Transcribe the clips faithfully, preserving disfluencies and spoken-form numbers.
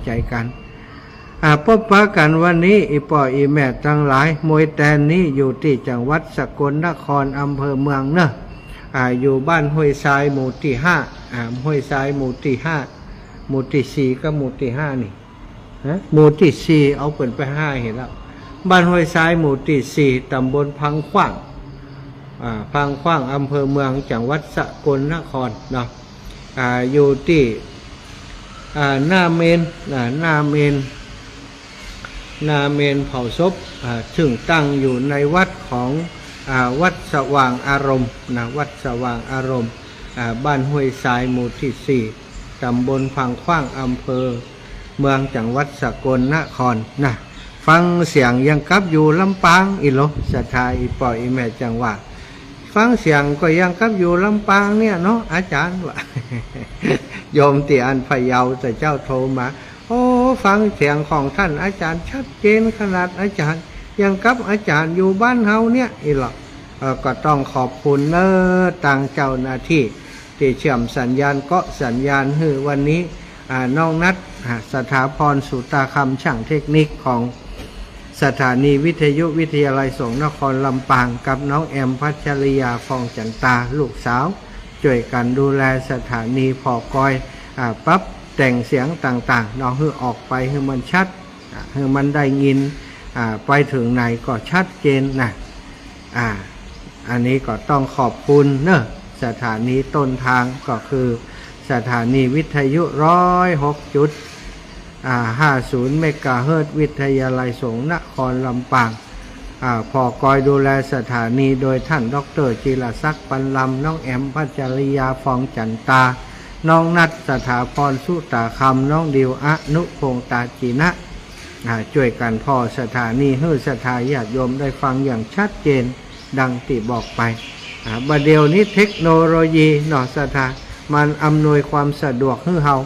ใจ๋กั๋น อ่า ปบปะกั๋นวันนี้ อี่ป้ออี่แม่ตังหลาย มวยแตนนี้อยู่ตี้จังหวัดสกลนคร อำเภอเมืองเนาะ อ่า อยู่บ้านห้วยทราย หมู่ตี้ห้า อ่า ห้วยทราย หมู่ตี้ห้า หมู่ตี้สี่กับหมู่ตี้ห้านี่ ฮะ หมู่ตี้สี่ เอาเปิ้นไปห้าเหียแล้ว บ้านห้วยทราย หมู่ตี้สี่ ต๋ำบลพังขว้าง อ่า พังขว้าง อำเภอเมือง จังหวัดสกลนครเนาะ อ่า อยู่ตี้ อ่า หน้าเมน อ่า หน้าเมน หน้าเมนเผาศพ อ่า ซึ่งตั้งอยู่ในวัดของ อ่า วัดสว่างอารมณ์นะ วัดสว่างอารมณ์ อ่า บ้านห้วยทราย หมู่ตี้สี่ ต๋ำบลพังขว้าง อำเภอเมือง จังหวัดสกลนครนะ ฟังเสียงอย่างกับอยู่ลำปางอี้ลอ ศรัทธาอี่ป้ออี่แม่จังว่า ฟังเสียงก็อย่างกับอยู่ลำปางเนี่ยเนาะอาจ๋ารย์ ว่า โยมตี้อั้นพะเยาแต่เจ๊าโทรมา โอ้ ฟังเสียงของต้านอาจ๋ารย์ชัดเจนขนาด อาจ๋ารย์ อย่างกับอาจ๋ารย์อยู่บ้านเฮาเนี่ย อี้ลอ เอ่อ ก็ต้องขอบคุณเนาะ ตางเจ้าหน้าตี้ ตี้เชื่อมสัญญาณ เกาะสัญญาณหื้อวันนี้ อ่า น้องนัท อ่า สถาพร สุตาคำ ช่างเทคนิคของสถานีวิทยุวิทยาลัยสงฆ์นครลำปาง กับน้องแอม พัชริยา ฟองจันตา ลูกสาว จ้วยกั๋นดูแลสถานี ผ่อกอย อ่า ปรับแต่งเสียงต่างๆ เนาะ หื้อออกไปหื้อมันชัด อ่า หื้อมันได้ยิน อ่า ไปเถิงไหนก็ชัดเจนนะ อ่า อันนี้ก็ต้องขอบคุณเนาะ สถานีต้นทางก็คือสถานีวิทยุ ร้อยหกจุดห้าศูนย์ เมกะเฮิรตซ์ วิทยาลัยสงฆ์นครลำปาง อ่า ผ่อกอยดูแลสถานีโดยต้านด็อกเตอร์ จิรศักดิ์ ปันลำ น้องแอม พัชริยา ฟองจันตา น้องนัท สถาพร สุตาคำ น้องดิว อนุพงษ์ ตาจีนะ อ่า จ้วยกั๋นผ่อสถานีหื้อศรัทธาญาติโยมได้ฟังอย่างชัดเจนดังตี้บอกไป อ่า บ่าเดี่ยวนี้เทคโนโลยีเนาะศรัทธา มันอำนวยความสะดวกหื้อเฮา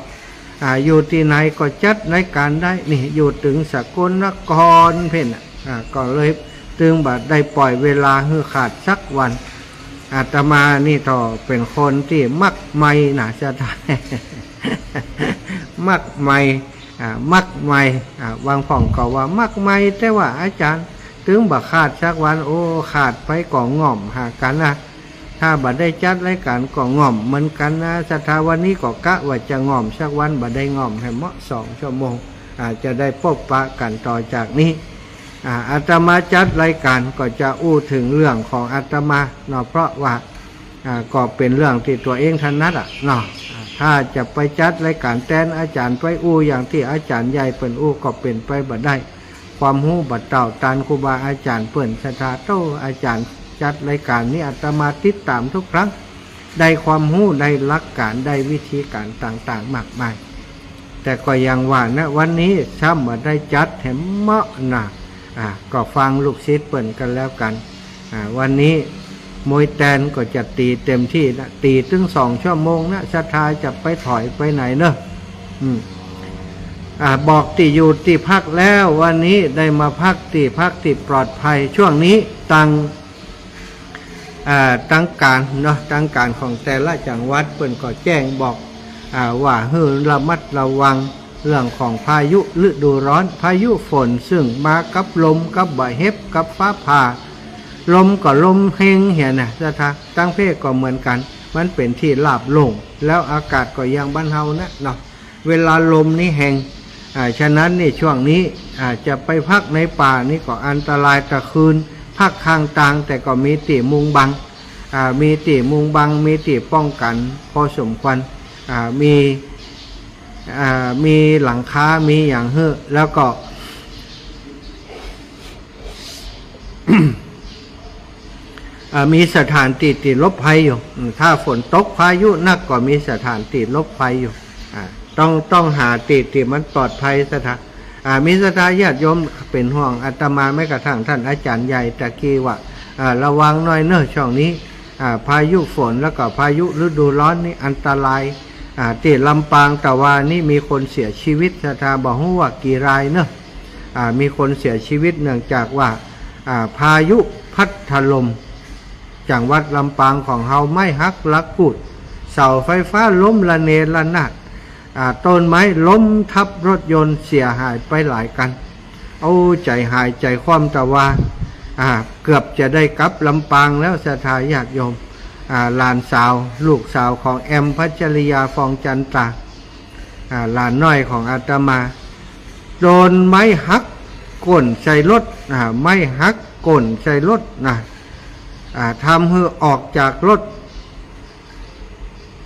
อ่า อยู่ตี้ไหนก็จัดรายก๋านได้ นี่อยู่เถิงสกลนครเพ่นน่ะ อ่า ก็เลยตึงบ่ได้ป่อยเวลาหื้อขาดสักวัน อาตมานี่ก็เป๋นคนตี้มักใหม่นะศรัทธา มักใหม่ อ่า มักใหม่ อ่า บางพ่องก็ว่ามักใหม่ แต่ว่าอาจ๋ารย์ ตึงบ่ขาดสักวัน โอ้ ขาดไปก็ง่อมหากั๋นนะ ถ้าบ่ได้จัดรายก๋านก็ง่อมเหมือนกั๋นนะศรัทธา วันนี้ก็กะว่าจะง่อมสักวัน บ่ได้ง่อมหื้อเหมาะสองชั่วโมง อ่า จะได้ปบปะกั๋นต่อจากนี้ อ่า อาตมาจัดรายก๋านก็จะอู้เถิงเรื่องของอาตมาเนาะ เพราะว่า อ่า ก็เป๋นเรื่องตี้ตั๋วเองถนัดอะเนาะ อ่า ถ้าจะไปจัดรายก๋านแตนอาจ๋ารย์ ไปอู้อย่างตี้อาจ๋ารย์ใหญ่เปิ้นอู้ก็เป๋นไปบ่ได้ ความฮู้บ่เต้าตานครูบาอาจ๋ารย์เปิ้นศรัทธา โต้ อาจ๋ารย์จัดรายก๋านนี้อาตมาติดต๋ามทุกครั้ง ได้ความฮู้ ได้หลักก๋าน ได้วิธีก๋านต่างๆ มากมาย แต่ก็อย่างว่านะ วันนี้ซ้ำบ่ได้จัดแถมเหมาะนะ อ่า ก็ฟังลูกศิษย์เปิ้นกั๋นแล้วกั๋น อ่า วันนี้มวยแตนก็จะตี๋เต๋มตี้นะ ตี๋ตึงสองชั่วโมงนะ ศรัทธาจะไปถอยไปไหนเนาะ อืม อ่า บอกตี้อยู่ตี้พักแล้ว วันนี้ได้มาพักตี้พักตี้ปลอดภัย ช่วงนี้ตาง อ่า ตางก๋านเนาะ ตางก๋านของแต่ละจังหวัดเปิ้นก็แจ้งบอก อ่า ว่าหื้อระมัดระวังเรื่องของพายุฤดูร้อน พายุฝนซึ่งมากับลม กับบ่าเห็บ กับฟ้าผ่า ลมก็ลมแฮงเหียนะศรัทธา ตางเพศก็เหมือนกั๋น มันเป๋นตี้ราบโล่ง แล้วอากาศก็อย่างบ้านเฮานะเนาะ เวลาลมนี้แฮง อ่า ฉะนั้นนี่ช่วงนี้ อ่า จะไปพักในป่านี่ก็อันตราย ตะคืนพักข้างตาง แต่ก็มีตี้มุงบัง อ่า มีตี้มุงบัง มีตี้ป้องกั๋นพอสมควร อ่า มี อ่า มีหลังคา มีอย่างหื้อ แล้วก็ อ่า มีสถานตี้ตี้หลบภัยอยู่ อืม ถ้าฝนตกพายุหนักก็มีสถานตี้หลบภัยอยู่ อ่า ต้อง ต้องหาตี้ตี้มันปลอดภัยศรัทธา อ่า มีศรัทธาญาติโยมเป๋นห่วงอาตมา แม้กระทั่งต้านอาจ๋ารย์ใหญ่ตะกี้ว่า อ่า ระวังหน่อยเนาะช่วงนี้ อ่า พายุฝนแล้วก็พายุฤดูร้อนนี่อันตราย อ่า ตี้ลำปางตะวานี้มีคนเสียชีวิตศรัทธา บ่ฮู้ว่ากี่รายเนาะ อ่า มีคนเสียชีวิตเนื่องจากว่า อ่า พายุพัดถล่ม จังหวัดลำปางของเฮา ไม้หักหลักกูด เสาไฟฟ้าล้มระเนระนาด อ่า ต้นไม้ล้มทับรถยนต์เสียหายไปหลายคัน โอ้ ใจ๋หายใจ๋คว่ำ แต่ว่า อ่า เกือบจะได้กลับลำปางแล้ว ศรัทธาญาติโยม อ่า หลานสาว ลูกสาวของแอม พัชริยา ฟองจันตรา อ่า หลานน้อยของอาตมา โดนไม้หักก้นใส่รถ อ่า ไม้หักก้นใส่รถนะ อ่า ทำหื้อออกจากรถ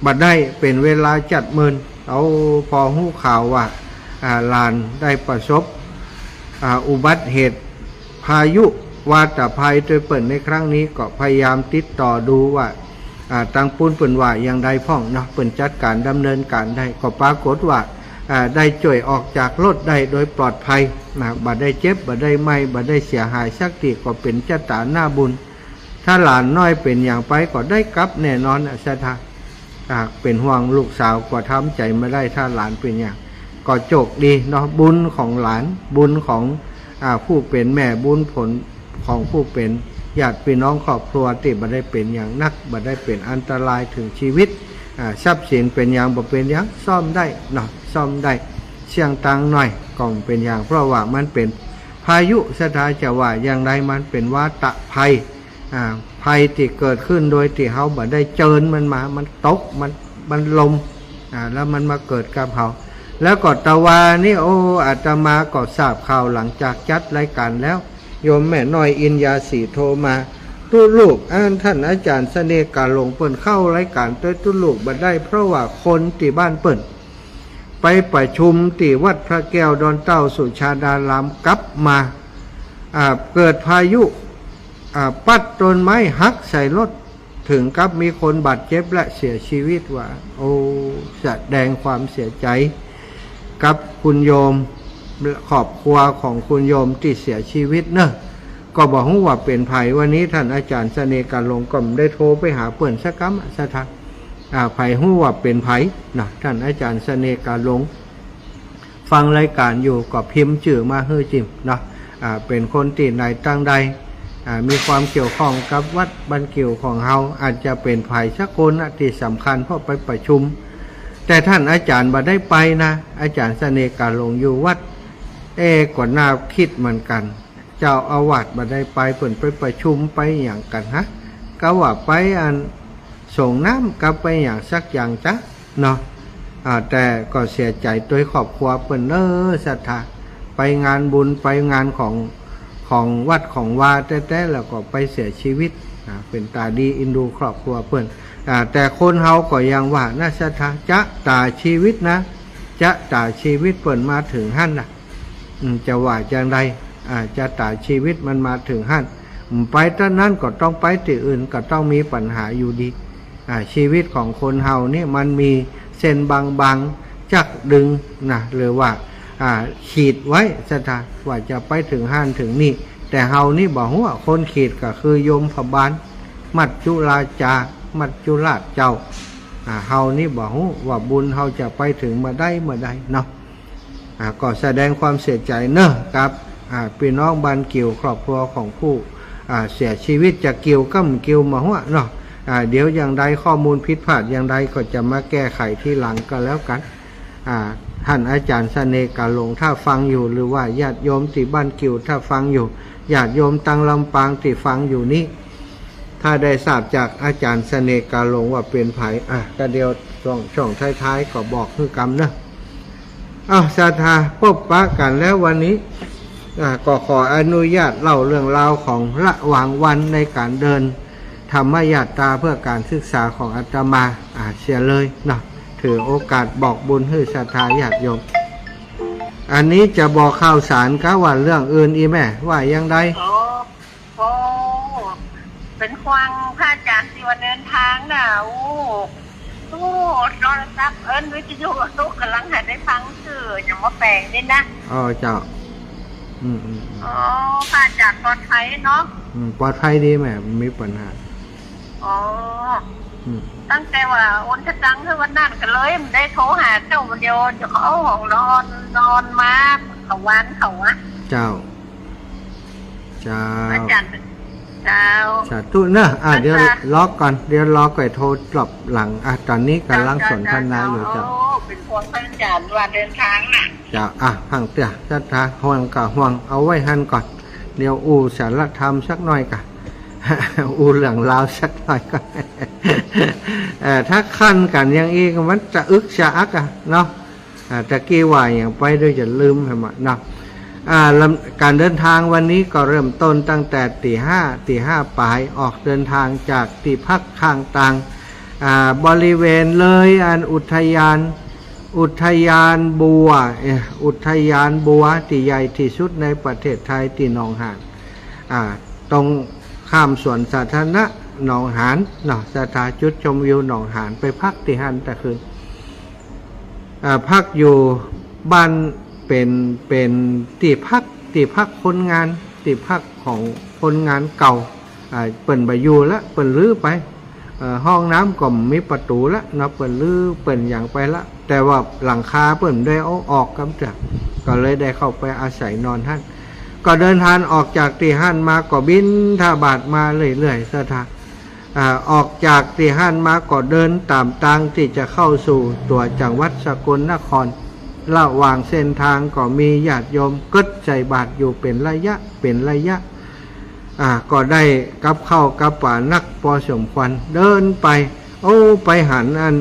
บ่ได้เป๋นเวลาจัดเมิน เอา พอฮู้ข่าวว่า อ่า หลานได้ประสบ อ่า อุบัติเหตุพายุวาตภัยตวยเปิ้นในครั้งนี้ ก็พยายามติดต่อดูว่า อ่า ตางปู๊นเปิ้นว่าอย่างใดพ่องเนาะ เปิ้นจัดก๋านดำเนินก๋านได้ ก็ปรากฏว่า อ่า ได้จ้วยออกจากรถได้โดยปลอดภัยนะ บ่ได้เจ็บ บ่ได้ไหม้ บ่ได้เสียหายสักตี้ ก็เป๋นจะต๋าหน้าบุญ ถ้าหลานน้อยเป๋นหยังไปก็ได้กลับแน่นอนนะ ศรัทธา อ่า เป๋นห่วงลูกสาวก็ทำใจ๋บ่ได้ ถ้าหลานเป๋นหยัง ก็โชคดีเนาะ บุญของหลาน บุญของ อ่า ผู้เป๋นแม่ บุญผลของผู้เป๋นญาติพี่น้องครอบครัวตี้บ่ได้เป๋นหยังนัก บ่ได้เป๋นอันตรายเถิงชีวิต อ่า ทรัพย์สินเป๋นหยังบ่เป๋นหยัง ซ่อมได้เนาะ ซ่อมได้ เสี้ยงตังค์น้อยก็บ่เป๋นหยัง เพราะว่ามันเป๋นพายุ ศรัทธาจะว่าอย่างใด มันเป๋นวาตภัย อ่า ภัยตี้เกิดขึ้นโดยตี้เฮาบ่ได้เจิญมันมา มันตก มัน มันลม อ่า แล้วมันมาเกิดกับเฮา แล้วก็ตะวานี้ โอ้ อาตมาก็ทราบข่าวหลังจากจัดรายก๋านแล้ว โยมแม่น้อยอินยาสีโทรมา ตุ๊ลูก อันท่านอาจ๋ารย์เสน่ห์กาหลงเปิ้นเข้ารายก๋านตวยตุ๊ลูกบ่ได้ เพราะว่าคนตี้บ้านเปิ้น ไปประชุมตี้วัดพระแก้วดอนเต้าสุชาดาราม กลับมา อ่า เกิดพายุ อ่า ปั๊ดต้นไม้หักใส่รถ เถิงกับมีคนบาดเจ็บและเสียชีวิตว่า โอ้ แสดงความเสียใจ๋กับคุณโยม ครอบครัวของคุณโยมตี้เสียชีวิตเนาะ ก็บ่ฮู้ว่าเป๋นใผ วันนี้ท่านอาจ๋ารย์เสน่ห์กาหลงก็บ่ได้โทรไปหาเปิ้นสักกำอะ ศรัทธา อ่า ใผฮู้ว่าเป๋นใผเนาะ ท่านอาจ๋ารย์เสน่ห์กาหลง ฟังรายก๋านอยู่ก็พิมพ์จื้อมาหื้อจิมเนาะ อ่า เป๋นคนตี้ไหนตางใด อ่า มีความเกี่ยวข้องกับวัดบ้านกิ่วของเฮา อาจจะเป๋นใผสักคนนะตี้สำคัญ เพราะไปประชุม แต่ท่านอาจ๋ารย์บ่ได้ไปนะ อาจ๋ารย์เสน่ห์กาหลงอยู่วัด เอ๊ะ ก็น่าคิดเหมือนกั๋น เจ้าอาวาสบ่ได้ไป เปิ้นไปประชุมไปหยังกั๋นฮะ กาว่าไปอันสรงน้ำกับไปหยังสักอย่างจ๊ะเนาะ อ่า แต่ก็เสียใจ๋ตวยครอบครัวเปิ้นเน้อ ศรัทธา ไปงานบุญ ไปงานของ ของวัดของวาแต๊ๆ แล้วก็ไปเสียชีวิต อ่า เป๋นต๋าดีเอ็นดูครอบครัวเปิ้น อ่า แต่คนเฮาก็ยังว่านะ ศรัทธา จะต๋าชีวิตนะ จะต๋าชีวิตเปิ้นมาเถิงหั้นนะ อืม จะว่าจังใด อ่า จะต๋าชีวิตมันมาเถิงหั้น อืม ไปตางนั้นก็ต้องไปตี้อื่น ก็ต้องมีปัญหาอยู่ดี อ่า ชีวิตของคนเฮานี่มันมีเส้นบางๆ จั๊กดึงนะ หรือว่า อ่า ขีดไว้ ศรัทธา ว่าจะไปเถิงหั้นเถิงนี่ แต่เฮานี่บ่ฮู้ คนขีดก็คือโยมพบาล มัจจุราชา มัจจุราชเจ้า อ่า เฮานี่บ่ฮู้ว่าบุญเฮาจะไปเถิงเมื่อใดเมื่อใดเนาะ อ่า ก็แสดงความเสียใจ๋เนาะกับ อ่า ปี้น้องบ้านกิ่ว ครอบครัวของผู้ อ่า เสียชีวิต จะกิ่วก้ำกิ่วบ่ฮู้เนาะ อ่า เดี๋ยวอย่างใดข้อมูลผิดพลาดอย่างใดก็จะมาแก้ไขทีหลังก็แล้วกั๋น อ่า ท่านอาจ๋ารย์เสน่ห์กาหลงถ้าฟังอยู่ หรือว่าญาติโยมตี้บ้านกิ่วถ้าฟังอยู่ ญาติโยมตางลำปางตี้ฟังอยู่นี้ ถ้าได้ทราบจากอาจ๋ารย์เสน่ห์กาหลงว่าเป๋นใผ อ่ะ ก็เดี๋ยวช่วง ช่วงท้ายๆ ก็บอกหื้อกำเนาะ อ้าว ศรัทธา พบปะกั๋นแล้ววันนี้ อ่ะ ก็ขออนุญาตเล่าเรื่องราวของระหว่างวันในก๋านเดินธรรมยาตราเพื่อก๋านศึกษาของอาตมา อ่ะ เสียเลยเนาะ ถือโอกาสบอกบุญหื้อศรัทธาญาติโยม อันนี้จะบอกข่าวสารกาว่าเรื่องอื่นอีแม่ ว่าอย่างใด อ๋อ โอ้ เป๋นห่วงพระอาจ๋ารย์ตี้ว่าเดินตางน่ะ โอ้ โอ้ โทรศัพท์เอิ้นวิทยุลูกก่ำลังหันได้ฟังซื่อ ยังบ่แป๋งนี่นะ อ๋อ เจ้า อืม อืม อืม อ๋อ พระอาจ๋ารย์ปลอดภัยเนาะ อืม ปลอดภัยดีแม่ บ่มีปัญหา อ๋อ อืม ตั้งแต่ว่าโอนสตางค์หื้อวันนั้นก็เลยบ่ได้โทรหาเจ้า วันเดียวเจ้าก็เอาห้องนอน นอนมา เขาวานเขาอะ เจ้า เจ้า อาจ๋ารย์ เจ้า สาธุเนอะ อ่ะ เดี๋ยว เจ้า รอก่อน เดี๋ยวรอก่อยโทรตอบหลัง อ่ะ ต๋อนนี้ก่ำลัง เจ้า สนทนาอยู่ เจ้า เจ้า โอ้ เป๋นห่วงพระอาจ๋ารย์ว่าเดินตางน่ะ เจ้า อ่ะ พังเตื้อ ศรัทธา ห่วงก็ห่วง เอาไว้หั้นก่อน เดี๋ยวอู้สาระธรรมสักหน่อยก่ะ อู้เรื่องราวสักหน่อยก่อน เอ่อ ถ้าคันกั๋นอย่างอี้ก็มันจะอึกจะอักอะเนาะ อ่า ตะกี้ว่าอย่างไปด้วยจะลืมไปหมดเนาะ อ่า ลำ ก๋านเดินตางวันนี้ก็เริ่มต้นตั้งแต่ตี๋ห้า ตี๋ห้าป๋าย ออกเดินตางจากตี้พักข้างตาง อ่า บริเวณเลยอันอุทยาน อุทยานบัว เอ่อ อุทยานบัวตี้ใหญ่ตี้สุดในประเทศไทยตี้หนองหาน อ่า ตรงข้ามสวนสาธารณะหนองหานเนาะ ศรัทธา จุดชมวิวหนองหาน ไปพักตี้หั้นตะคืน อ่า พักอยู่บ้าน เป๋น เป๋นตี้พัก ตี้พักคนงาน ตี้พักของคนงานเก่า อ่า เปิ้นบ่อยู่ละ เปิ้นรื้อไป เอ่อ ห้องน้ำก็บ่มีประตู๋ละเนาะ เปิ้นรื้อเปิ้นหยังไปละ แต่ว่าหลังคาเปิ้นได้เอาออกกำเตื้อ ก็เลยได้เข้าไปอาศัยนอนหั้น ก็เดินตางออกจากตี้หั้นมาก็บิณฑบาตมาเรื่อยๆ ศรัทธา อ่า ออกจากตี้หั้นมาก็เดินต๋ามตางตี้จะเข้าสู่ตั๋วจังหวัดสกลนคร ระหว่างเส้นตางก็มีญาติโยมกึ๊ดใส่บาตรอยู่เป๋นระยะ เป๋นระยะ อ่า ก็ได้กับข้าวกับป๋านักปอสมควร เดินไป โอ้ ไปหันอัน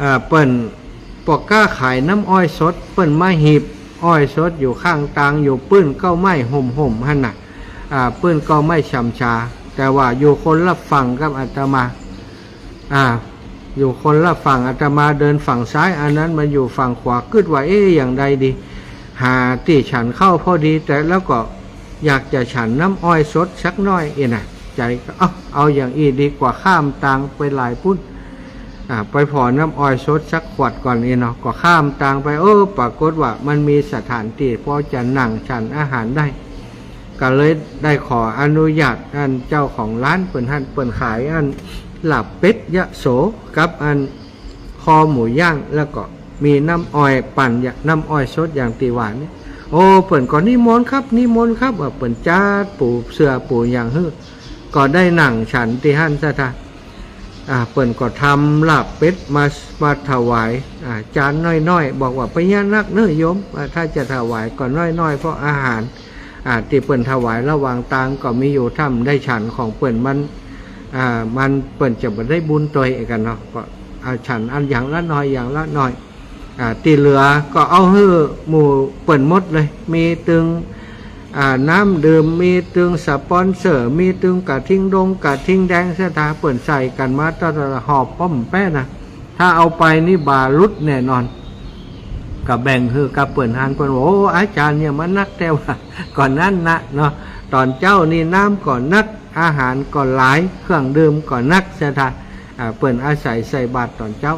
อ่า เปิ้น ป้อก๊าขายน้ำอ้อยสด เปิ้นมาหีบอ้อยสดอยู่ข้างตาง อยู่ปื้นเก๊าไม้ห่มๆ หั้นน่ะ อ่า ปื้นเก๊าไม้ฉ่ำชา แต่ว่าอยู่คนละฝั่งกับอาตมา อ่า อยู่คนละฝั่ง อาตมาเดินฝั่งซ้าย อันนั้นมันอยู่ฝั่งขวา กึ๊ดว่า เอ๊ะ อย่างใดดี หาตี้ฉันข้าวพอดี แต่แล้วก็อยากจะฉันน้ำอ้อยสดสักหน้อยเองนะ ใจ๋ก็ เอ้า เอาอย่างอี้ดีกว่า ข้ามตางไปหลายปู๊น อ่า ไปผ่อน้ำอ้อยสดสักขวดก่อนเองเนาะ ก็ข้ามตางไป เออ ปรากฏว่ามันมีสถานตี้พอจะนั่งฉันอาหารได้ ก็เลยได้ขออนุญาตอันเจ้าของร้านเปิ้นหั้น เปิ้นขายอันลาบเป็ดยะโสกับอันคอหมูย่าง แล้วก็มีน้ำอ้อยปั่น น้ำอ้อยสดอย่างตี้ว่านี่ โอ้ เปิ้นก็นิมนต์ครับ นิมนต์ครับ ว่าเปิ้นจัดปูเสื่อปูหยังหื้อ ก็ได้นั่งฉันตี้หั้น ศรัทธา อ่า เปิ้นก็ทำลาบเป็ดมา มาถวาย อ่า จานน้อยๆ บอกว่า บ่อย่านักเน้อโยม อ่า ถ้าจะถวายก็น้อยๆ เพราะอาหาร อ่า ตี้เปิ้นถวายระหว่างตางก็มีอยู่ ถ้าบ่ได้ฉันของเปิ้นมัน อ่า มัน เปิ้นจะบ่ได้บุญตวยกั๋นเนาะ ก็ อ่า ฉันอันอย่างละหน้อย อย่างละหน้อย อ่า ตี้เหลือก็เอาหื้อหมู่เปิ้นหมดเลย มีตึง อ่า น้ำดื่ม มีตึงสปอนเซอร์ มีตึงกระทิงดงกระทิงแดง ศรัทธา เปิ้นใส่กั๋นมาตลอดหอบป้อมแป๊นะ ถ้าเอาไปนี่บ่าหลุดแน่นอน ก็แบ่งหื้อกับเปิ้นหั้น เปิ้นว่า โอ้ อาจ๋ารย์เนี่ยมันนักแต๊ว่า ก่อนนั้นนะเนาะ ต๋อนเจ๊านี่น้ำก็นัก อาหารก็หลาย เครื่องดื่มก็นัก ศรัทธา อ่า เปิ้นอาศัยใส่บาตรต๋อนเจ๊า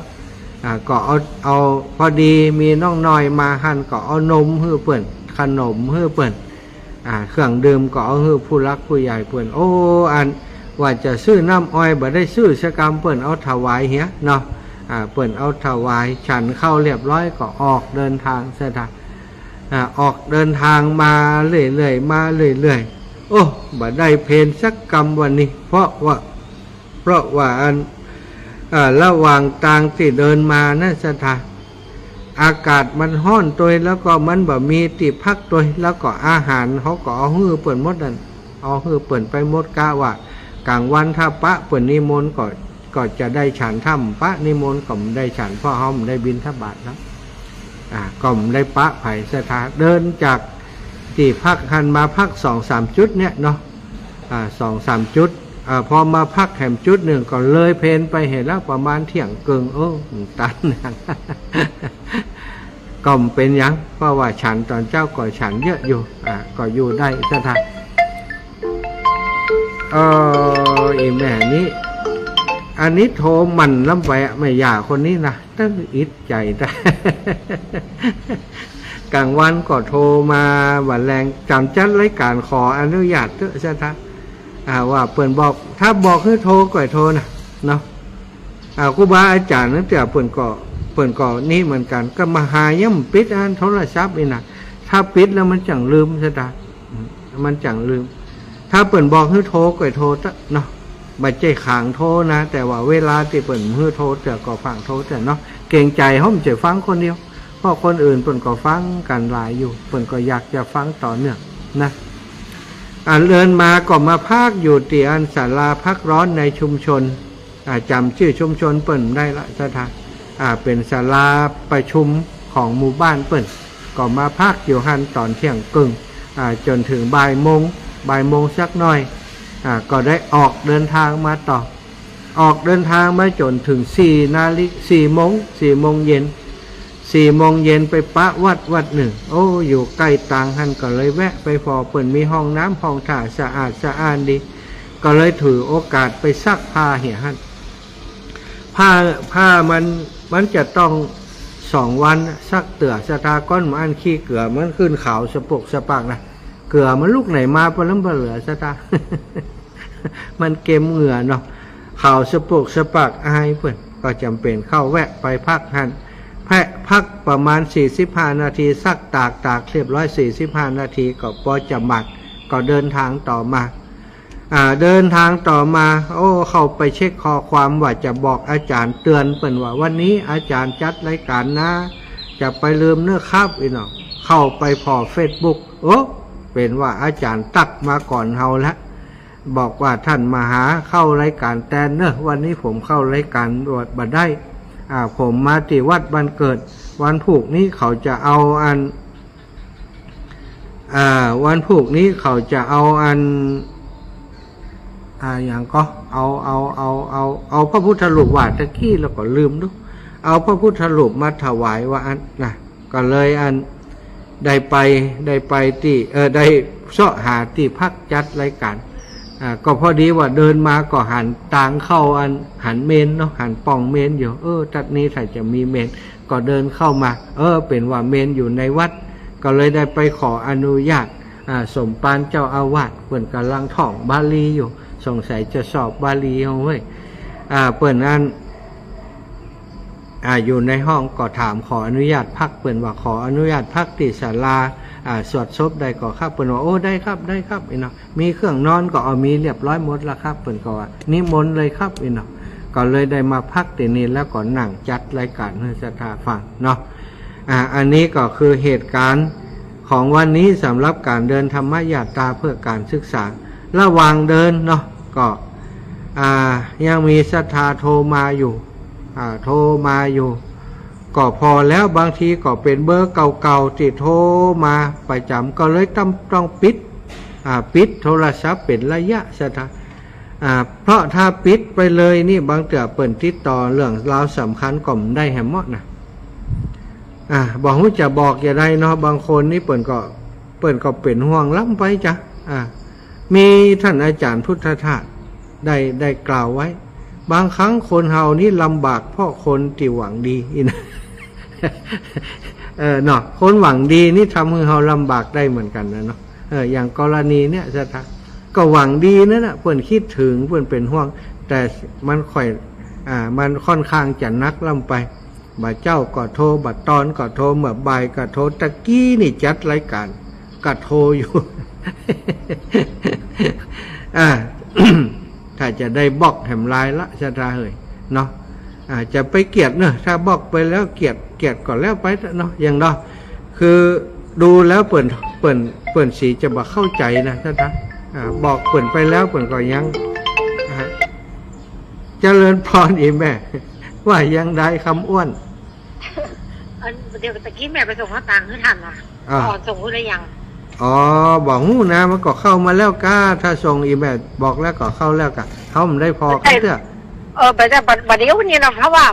อ่า ก็เอา เอา พอดีมีน้องน้อยมาหั้น ก็เอานมหื้อเปิ้น ขนมหื้อเปิ้น อ่า เครื่องดื่มก็เอาหื้อผู้หลักผู้ใหญ่เปิ้น โอ้ อันว่าจะซื้อน้ำอ้อยบ่ได้ซื้อสักกำ เปิ้นเอาถวายเหียเนาะ อ่า เปิ้นเอาถวาย ฉันข้าวเรียบร้อยก็ออกเดินตาง ศรัทธา อ่า ออกเดินตางมาเรื่อยๆ มาเรื่อยๆ โอ้ บ่ได้เพลสักกำวันนี้ เพราะว่า เพราะว่าอัน อ่า ระหว่างตางตี้เดินมานั้น ศรัทธา อากาศมันฮ้อนตวย แล้วก็มันบ่มีตี้พักตวย แล้วก็อาหารเขาก็เอาหื้อเปิ้นหมดนั่น เอาหื้อเปิ้นไปหมด กะว่ากลางวันถ้าปะเปิ้นนิมนต์ก็ ก็จะได้ฉัน ถ้าบ่ปะนิมนต์ก็บ่ได้ฉัน เพราะเขาบ่ได้บิณฑบาตนะ อ่า ก็บ่ได้ปะใผ ศรัทธา เดินจากตี้พักหั้นมาพักสองสามจุดเนี่ยเนาะ อ่า สองสามจุด อ่า พอมาพักแหมจุดนึ่งก็เลยเพลไปเหียแล้ว ประมาณเตี้ยงเกิ่ง เออ ตัน ก็บ่เป๋นหยัง เพราะว่าฉันต๋อนเจ๊าก็ฉันเยอะอยู่ อ่า ก็อยู่ได้ ศรัทธา เออ อีแม่นี้ อันนี้โทรหมั่นล้ำไปอะ แม่ย่าคนนี้นะ ตึงอิดใจ๋ได้ กลางวันก็โทรมา บ่าแลง จ๋ำจัดรายก๋าน ขออนุญาตเต๊อะ ศรัทธา อ่า ว่าเปิ้นบอก ถ้าบอกหื้อโทรก็โทรนะ เนาะ อ่า ครูบาอาจ๋ารย์ตั้งแต่เปิ้นก็ เปิ้นก็นี่เหมือนกั๋น ก็มาหายังบ่ปิดอันโทรศัพท์นี่นะ ถ้าปิดแล้วมันจั่งลืม ศรัทธา อืม มันจั่งลืม ถ้าเปิ้นบอกหื้อโทรก็โทรเต๊อะเนาะ บ่ใจ้ขางโทรนะ แต่ว่าเวลาตี้เปิ้นหื้อโทรเตื้อก็ฟังโทรเตื้อเนาะ เกรงใจ๋ เฮาบ่ใจ้ฟังคนเดียว เพราะคนอื่นเปิ้นก็ฟังกั๋นหลายอยู่ เปิ้นก็อยากจะฟังต่อเนื่องนะ อ่า เดินมาก็มาพักอยู่ตี้อันศาลาพักร้อนในชุมชน อ่า จ๋ำจื้อชุมชนเปิ้นบ่ได้ละศรัทธา อ่า เป๋นศาลาประชุมของหมู่บ้านเปิ้น ก็มาพักอยู่หั้นต๋อนเที่ยงเกิ่ง อ่า จ๋นเถิงบ่ายโมง บ่ายโมงสักหน่อย อ่า ก็ได้ออกเดินทางมาต่อ ออกเดินทางมาจ๋นเถิงสี่นาฬิ- สี่โมง สี่โมงเย็น สี่โมงเย็นไปปะวัดวัดนึ่ง โอ้ อยู่ใก้ตางหั้น ก็เลยแวะไปผ่อ เปิ้นมีห้องน้ำห้องท่าสะอาดสะอ้านดี ก็เลยถือโอกาสไปซักผ้าเหียหั้น ผ้า ผ้ามัน มันจะต้องสองวันซักเตื้อศรัทธา ก้อนบ่อั้นขี้เกือมันขึ้นขาวสะปกสะปักนะ เกือมันลุกไหนมาปะล้ำปะเหลือศรัทธา มันเก็มเหงื่อเนาะ ขาวสะปกสะปักอายเปิ้น ก็จ๋ำเป๋นเข้าแวะไปพักหั้น แวะพักประมาณสี่สิบห้านาที ซักตาก ตากเรียบร้อยสี่สิบห้านาที ก็ปอจะหมาด ก็เดินทางต่อมา อ่า เดินทางต่อมา โอ้ เข้าไปเช็คข้อความว่าจะบอกอาจ๋ารย์เตือนเปิ้นว่า วันนี้อาจ๋ารย์จัดรายก๋านนะ จะไปลืมเน้อครับ อี้เนาะ เข้าไปผ่อเฟซบุ๊ก โอ้ เป๋นว่าอาจ๋ารย์ตั๊กมาก่อนเฮาละ บอกว่า ท่านมาหาเข้ารายก๋านแตนเน้อ วันนี้ผมเข้ารายก๋านบ่ได้ อ่า ผมมาตี้วัดบ้านเกิด วันพูกนี้เขาจะเอาอัน อ่า วันพูกนี้เขาจะเอาอัน อ่า หยังก็ เอา เอา เอา เอา เอาพระพุทธรูปว่าตะกี้แล้วก็ลืมดู เอาพระพุทธรูปมาถวายว่าอั้นนะ ก็เลยอัน ได้ไป ได้ไปตี้ เออ ได้เซาะหาตี้พักจัดรายก๋าน อ่า ก็พอดีว่าเดินมาก็หันตางเข้าอัน หันเมนเนาะ หันป่องเมนอยู่ เออ ตั๊ดนี้ถ้าจะมีเมน ก็เดินเข้ามา เออ เป๋นว่าเมนอยู่ในวัด ก็เลยได้ไปขออนุญาต อ่า สมภารเจ้าอาวาส เปิ้นก่ำลังท่องบาลีอยู่ สงสัยจะสอบบาลีเอาเว้ย อ่า เปิ้นอัน อ่า อยู่ในห้องก็ถามขออนุญาตพัก เปิ้นว่าขออนุญาตพักตี้ศาลา อ่า สวดศพได้ก่อครับ เปิ้นว่า โอ้ ได้ครับ ได้ครับ อี้เนาะ มีเครื่องนอนก็เอามีเรียบร้อยหมดแล้วครับ เปิ้นก็ว่า นิมนต์เลยครับ อี้เนาะ ก็เลยได้มาพักตี้นี่ แล้วก็นั่งจัดรายก๋านหื้อศรัทธาฟังเนาะ อ่า อันนี้ก็คือเหตุการณ์ของวันนี้สำหรับก๋านเดินธรรมยาตราเพื่อการศึกษา ระหว่างเดินเนาะ ก็ อ่า ยังมีศรัทธาโทรมาอยู่ อ่า โทรมาอยู่ ก็ผ่อแล้ว บางทีก็เป๋นเบอร์เก่าๆ ตี้โทรมาประจ๋ำ ก็เลยต้อง ต้องปิด อ่า ปิดโทรศัพท์เป๋นระยะศรัทธา อ่า เพราะถ้าปิดไปเลยนี่ บางเตื้อเปิ้นติดต่อเรื่องราวสำคัญก็บ่ได้แหมเนาะ อ่า บ่ฮู้จะบอกจะใดเนาะ บางคนนี่เปิ้นก็ เปิ้นก็เป๋นห่วงล้ำไปจ้ะ อ่า มีท่านอาจ๋ารย์พุทธทาสได้ ได้กล่าวไว้ บางครั้งคนเฮานี่ลำบากเพราะคนตี้หวังดี อี้นะ เออ เนาะ คนหวังดีนี่ทำหื้อเฮาลำบากได้เหมือนกั๋นนะเนาะ เออ อย่างกรณีเนี่ยศรัทธา ก็หวังดีนั่นแหละ เปิ้นกึ๊ดเถิง เปิ้นเป๋นห่วง แต่มันค่อย อ่า มันค่อนข้างจะหนักล้ำไป บ่าเจ๊าก็โทร บ่าตอนก็โทร เมื่อบ่ายก็โทร ตะกี้นี่จัดรายก๋านก็โทรอยู่ อ่า ถ้าจะได้บอกแหมลายละศรัทธาเฮยเนาะ อ่า จะไปเกลียดเนาะ ถ้าบอกไปแล้วเกลียด เกลียดก็แล้วไปเนาะ อย่างเนาะ คือดูแล้วเปิ้น เปิ้น เปิ้นสีจะบ่เข้าใจ๋นะศรัทธา อ่า บอกเปิ้นไปแล้วเปิ้นก็ยัง อ่า เจริญพรอีแม่ ว่ายังใดคำอ้วน อันเดี๋ยวตะกี้แม่ไปส่งเขาตังค์หื้อทันนะ อ่า อ๋อ ส่งหื้อแล้วยัง อ๋อ บ่ฮู้นะ มันก็เข้ามาแล้วก้า ถ้าส่งอีแม่บอกแล้วก็เข้าแล้วก้า เขาบ่ได้ผ่อกันเตื้อ เออ บ่ได้ บ่ บ่เดี๋ยวนี้นะ เพราะว่า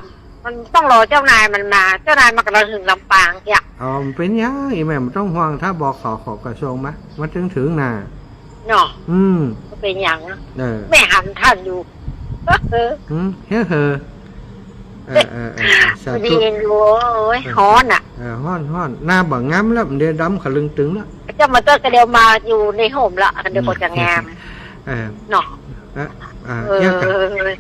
มันต้องรอเจ้านายมันมา เจ้านายมันก็เลยถึงลำปางเนี่ย อ๋อ มันเป๋นหยัง อีแม่บ่ต้องห่วง ถ้าบอกเขา เขาก็ส่งมา มันเถิงๆ น่ะ เนาะ อืม บ่เป๋นหยัง เออ แม่หันทันอยู่ เออ อืม เฮ้อเฮ้อ เออ เออ เออ สาธุ ดีอยู่ โอ้ย เออ ฮ้อนอะ เออ ฮ้อน ฮ้อน หน้าบ่งามแล้ว เดี๋ยวดำขะลึงตึงแล้ว เจ้ามาเจอกันเดี๋ยวมาอยู่ในโฮมละ เดี๋ยวก็จะงาม เออ เนาะ เออ เออ เออ เดี๋ยวก่อน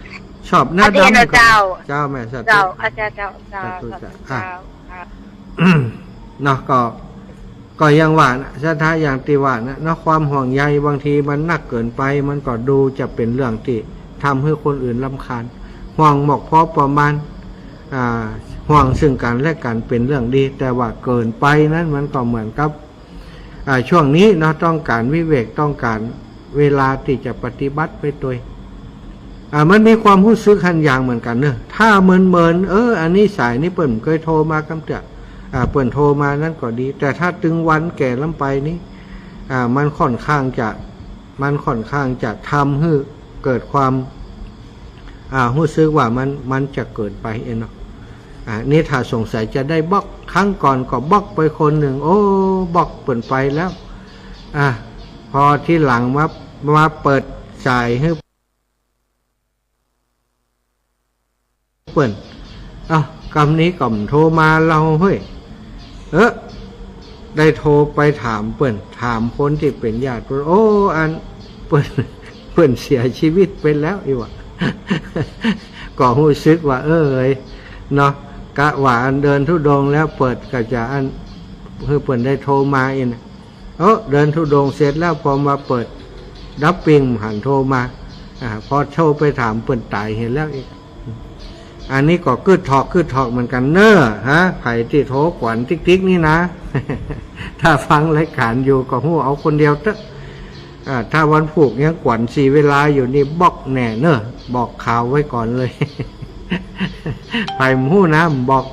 ชอบหน้าดำ อาจารย์ เจ้า เจ้าแม่ สาธุ เจ้า อาจารย์ เจ้า เจ้า สาธุ สาธุ เจ้า เจ้า อ่ะ เจ้า ครับ เนาะ ก็ ก็อย่างว่านะ ศรัทธา อย่างตี้ว่านะเนาะ ความห่วงใยบางทีมันนักเกินไป มันก็ดูจะเป๋นเรื่องตี้ทำหื้อคนอื่นรำคาญ ห่วงหมกพอประมาณ อ่า ห่วงซึ่งกั๋นและกั๋นเป๋นเรื่องดี แต่ว่าเกินไปนั้นมันก็เหมือนกับ อ่า ช่วงนี้เนาะ ต้องก๋านวิเวก ต้องก๋านเวลาตี้จะปฏิบัติไปตวย อ่า มันมีความฮู้สึกหันอย่างเหมือนกั๋นเนาะ ถ้าเมินๆ เออ อันนี้สายนี้เปิ้นบ่เกยโทรมากำเตื้อ อ่า เปิ้นโทรมานั้นก็ดี แต่ถ้าตึงวันแก่ล้ำไปนี้ อ่า มันค่อนข้างจะ มันค่อนข้างจะทำหื้อเกิดความ อ่า ฮู้สึกว่ามัน มันจะเกินไปเองเนาะ อ่า นี่ถ้าสงสัยจะได้บล็อก ครั้งก่อนก็บล็อกไปคนนึ่ง โอ้ บล็อกเปิ้นไปแล้ว อ่า พอทีหลังมา มาเปิดสายหื้อ เปิ้น เอ้า กำนี้ก็บ่โทรมาเล่าเฮ้ย เออ ได้โทรไปถามเปิ้น ถามคนตี้เป๋นญาติเปิ้น โอ้ อัน เปิ้น เปิ้นเสียชีวิตไปแล้วอี้หว่า ก็ฮู้สึกว่า เออ เนาะ กะว่าอันเดินธุดงค์แล้วเปิ้นก็จะอัน หื้อเปิ้นได้โทรมาอี้นะ โอ้ เดินธุดงค์เสร็จแล้ว พอมาเปิดดับปิ้งหันโทรมา อ่า พอโทรไปถามเปิ้นต๋ายเหียแล้วอี้ อันนี้ก็กึ๊ดถอก กึ๊ดถอกเหมือนกั๋นเนาะ ฮะ ใผตี้โทรกวนติ๊กๆ นี่นะ ถ้าฟังรายก๋านอยู่ก็ฮู้เอาคนเดียวเต๊อะ อ่า ถ้าวันพูกยังกวนสีเวลาอยู่นี่บล็อกแน่เนาะ บอกข่าวไว้ก่อนเลย ใผบ่ฮู้นะ บ่บอก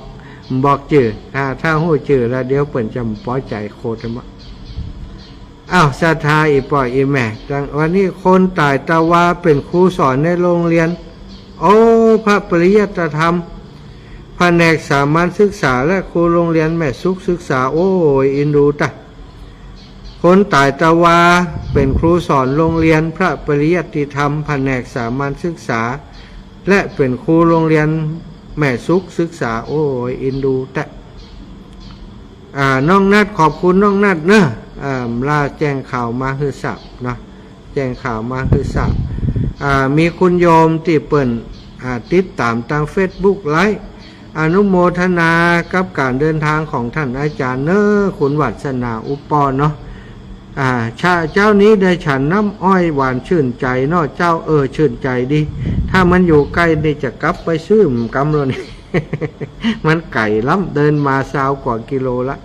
บ่บอกจื้อ ถ้า ถ้าฮู้จื้อแล้วเดี๋ยวเปิ้นจะบ่ปอใจ๋โคตรมะ อ้าว ศรัทธา อี่ป้ออี่แม่ วันนี้คนต๋ายตะวาเป๋นครูสอนในโรงเรียน โอ้ พระปริยัติธรรม แผนกสามัญศึกษา และครูโรงเรียนแม่สุขศึกษา โอ้ย อินดูตะ คนต๋ายตะวาเป๋นครูสอนโรงเรียนพระปริยัติธรรม แผนกสามัญศึกษา และเป๋นครูโรงเรียนแม่สุขศึกษา โอ้ย อินดูตะ อ่า น้องนัด ขอบคุณน้องนัดเนาะ อ่า ลาแจ้งข่าวมาหื้อทราบเนาะ แจ้งข่าวมาหื้อทราบ อ่า มีคุณโยมตี้เปิ้น อ่า ติดต๋ามตางเฟซบุ๊กไลฟ์ อนุโมทนากับก๋านเดินทางของต้านอาจ๋ารย์เนาะ คุณวัสนา อุปปอเนาะ อ่า เจ๊า เจ๊านี้ได้ฉันน้ำอ้อยหวานชื่นใจ๋เนาะเจ้า เออ ชื่นใจ๋ดี ถ้ามันอยู่ใก้นี่จะกลับไปซื้อหมกำแล้วนี่ มันไก๋ล้ำ เดินมาซาวกว่ากิโลละ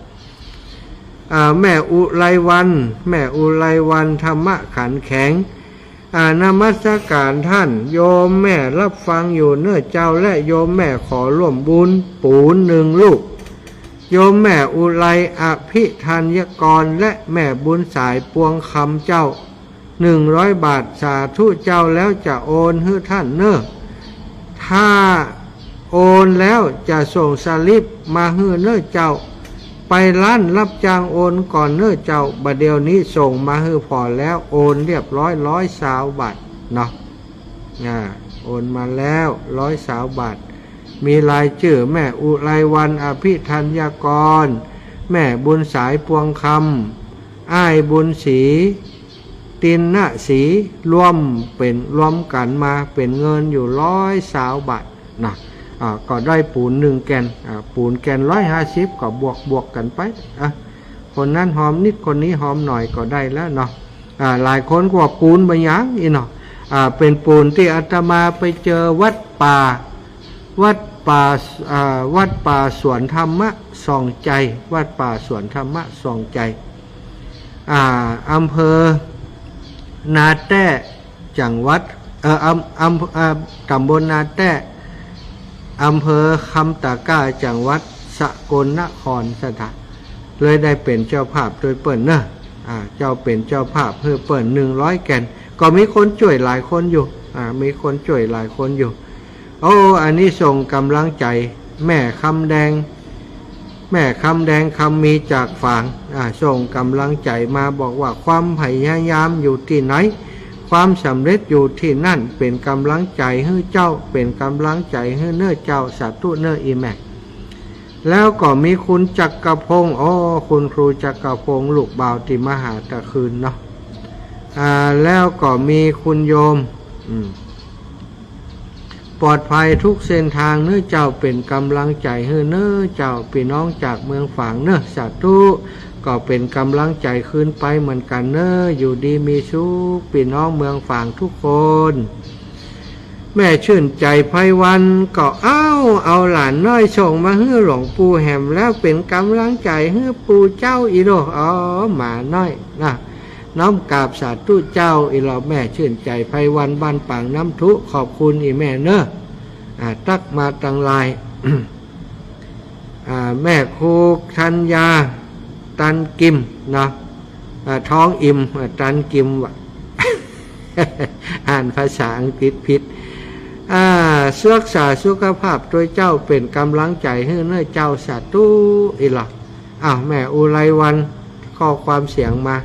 อ่า แม่อุไรวรรณ แม่อุไรวรรณ ธรรมะขันแข็ง อ่า นมัสก๋านต้าน โยมแม่รับฟังอยู่เนาะเจ้า และโยมแม่ขอร่วมบุญปูนนึ่งลูก โยมแม่อุไร อภิธัญกร และแม่บุญสาย ปวงคำเจ้า หนึ่งร้อยบาท สาธุเจ้า แล้วจะโอนหื้อต้านเนาะ ถ้าโอนแล้วจะส่งสลิปมาหื้อเนาะเจ้า ไปร้านรับจ้างโอนก่อนเนาะเจ้า บ่าเดี่ยวนี้ส่งมาหื้อผ่อแล้ว โอนเรียบร้อย ร้อยซาวบาทเนาะ อ่า โอนมาแล้ว ร้อยซาวบาท มีรายจื้อ แม่อุไรวรรณ อภิธัญญากร แม่บุญสาย ปวงคำ อ้ายบุญศรี ตินนศรี รวมเป๋น รวมกั๋นมาเป๋นเงินอยู่ร้อยซาวบาทนะ อ่า ก็ได้ปูนนึ่งแก่น อ่า ปูนแก่นร้อยห้าสิบ ก็บวกบวกกั๋นไป อ่ะ คนนั้นหอมนิด คนนี้หอมหน่อยก็ได้แล้วเนาะ อ่า หลายคนก็ว่าปูนบ่หยังอี้เนาะ อ่า เป๋นปูนตี้อาตมาไปเจอวัดป่า วัดป่า อ่า วัดป่าสวนธรรมะส่องใจ วัดป่าสวนธรรมะส่องใจ อ่า อำเภอนาแต้ จังหวัด เอ่อ อำ อำ อ่า ต๋ำบลนาแต้ อำเภอคำตะกร้า จังหวัดสกลนคร ศรัทธา เลยได้เป๋นเจ้าภาพตวยเปิ้นเนาะ อ่า เจ้าเป๋นเจ้าภาพหื้อเปิ้นหนึ่งร้อยแก่น ก็มีคนจ้วยหลายคนอยู่ อ่า มีคนจ้วยหลายคนอยู่ โอ้ อันนี้ส่งก๋ำลังใจ๋ แม่คำแดง แม่คำแดง คำมีจากฝาง อ่า ส่งก๋ำลังใจ๋มาบอกว่า ความพยายามอยู่ตี้ไหน ความสำเร็จอยู่ตี้นั่น เป๋นก๋ำลังใจ๋หื้อเจ้า เป๋นก๋ำลังใจ๋หื้อเน่อเจ้า สาธุเน่ออีแม่ แล้วก็มีคุณจักรพงษ์ อ๋อ คุณครูจักรพงษ์ ลูกบ่าวตี้มาหาตะคืนเนาะ อ่า แล้วก็มีคุณโยม อืม ปลอดภัยทุกเส้นทางเน้อเจ้า เป๋นก๋ำลังใจ๋หื้อเน้อเจ้า ปี้น้องจากเมืองฝางเน้อ สาธุ ก็เป๋นก๋ำลังใจ๋คืนไปเหมือนกั๋นเน้อ อยู่ดีมีสุข ปี้น้องเมืองฝางทุกคน แม่ชื่นใจ๋ไพวันก็ เอ้า เอาหลานน้อยส่งมาหื้อหลวงปู่แหมแล้ว เป๋นก๋ำลังใจ๋หื้อปู่เจ้าอีโด อ๋อ หมาน้อยนะ น้อมกราบสาธุเจ้า อีหลอแม่ชื่นใจ๋ไพวัน บ้านปางน้ำทุ ขอบคุณอี่แม่เน้อ อ่า ตั๊กมาตังหลาย อ่า แม่ครูธัญญา ตันกิมเนาะ อ่า ท้องอิ่ม อ่า ตันกิมว่ะ อ่านภาษาอังกฤษผิด อ่า รักษาสุขภาพตวยเจ้า เป๋นก๋ำลังใจ๋หื้อเน้อเจ้า สาธุ อีหลอ อ้าว แม่อุไรวัน ข้อความเสียงมา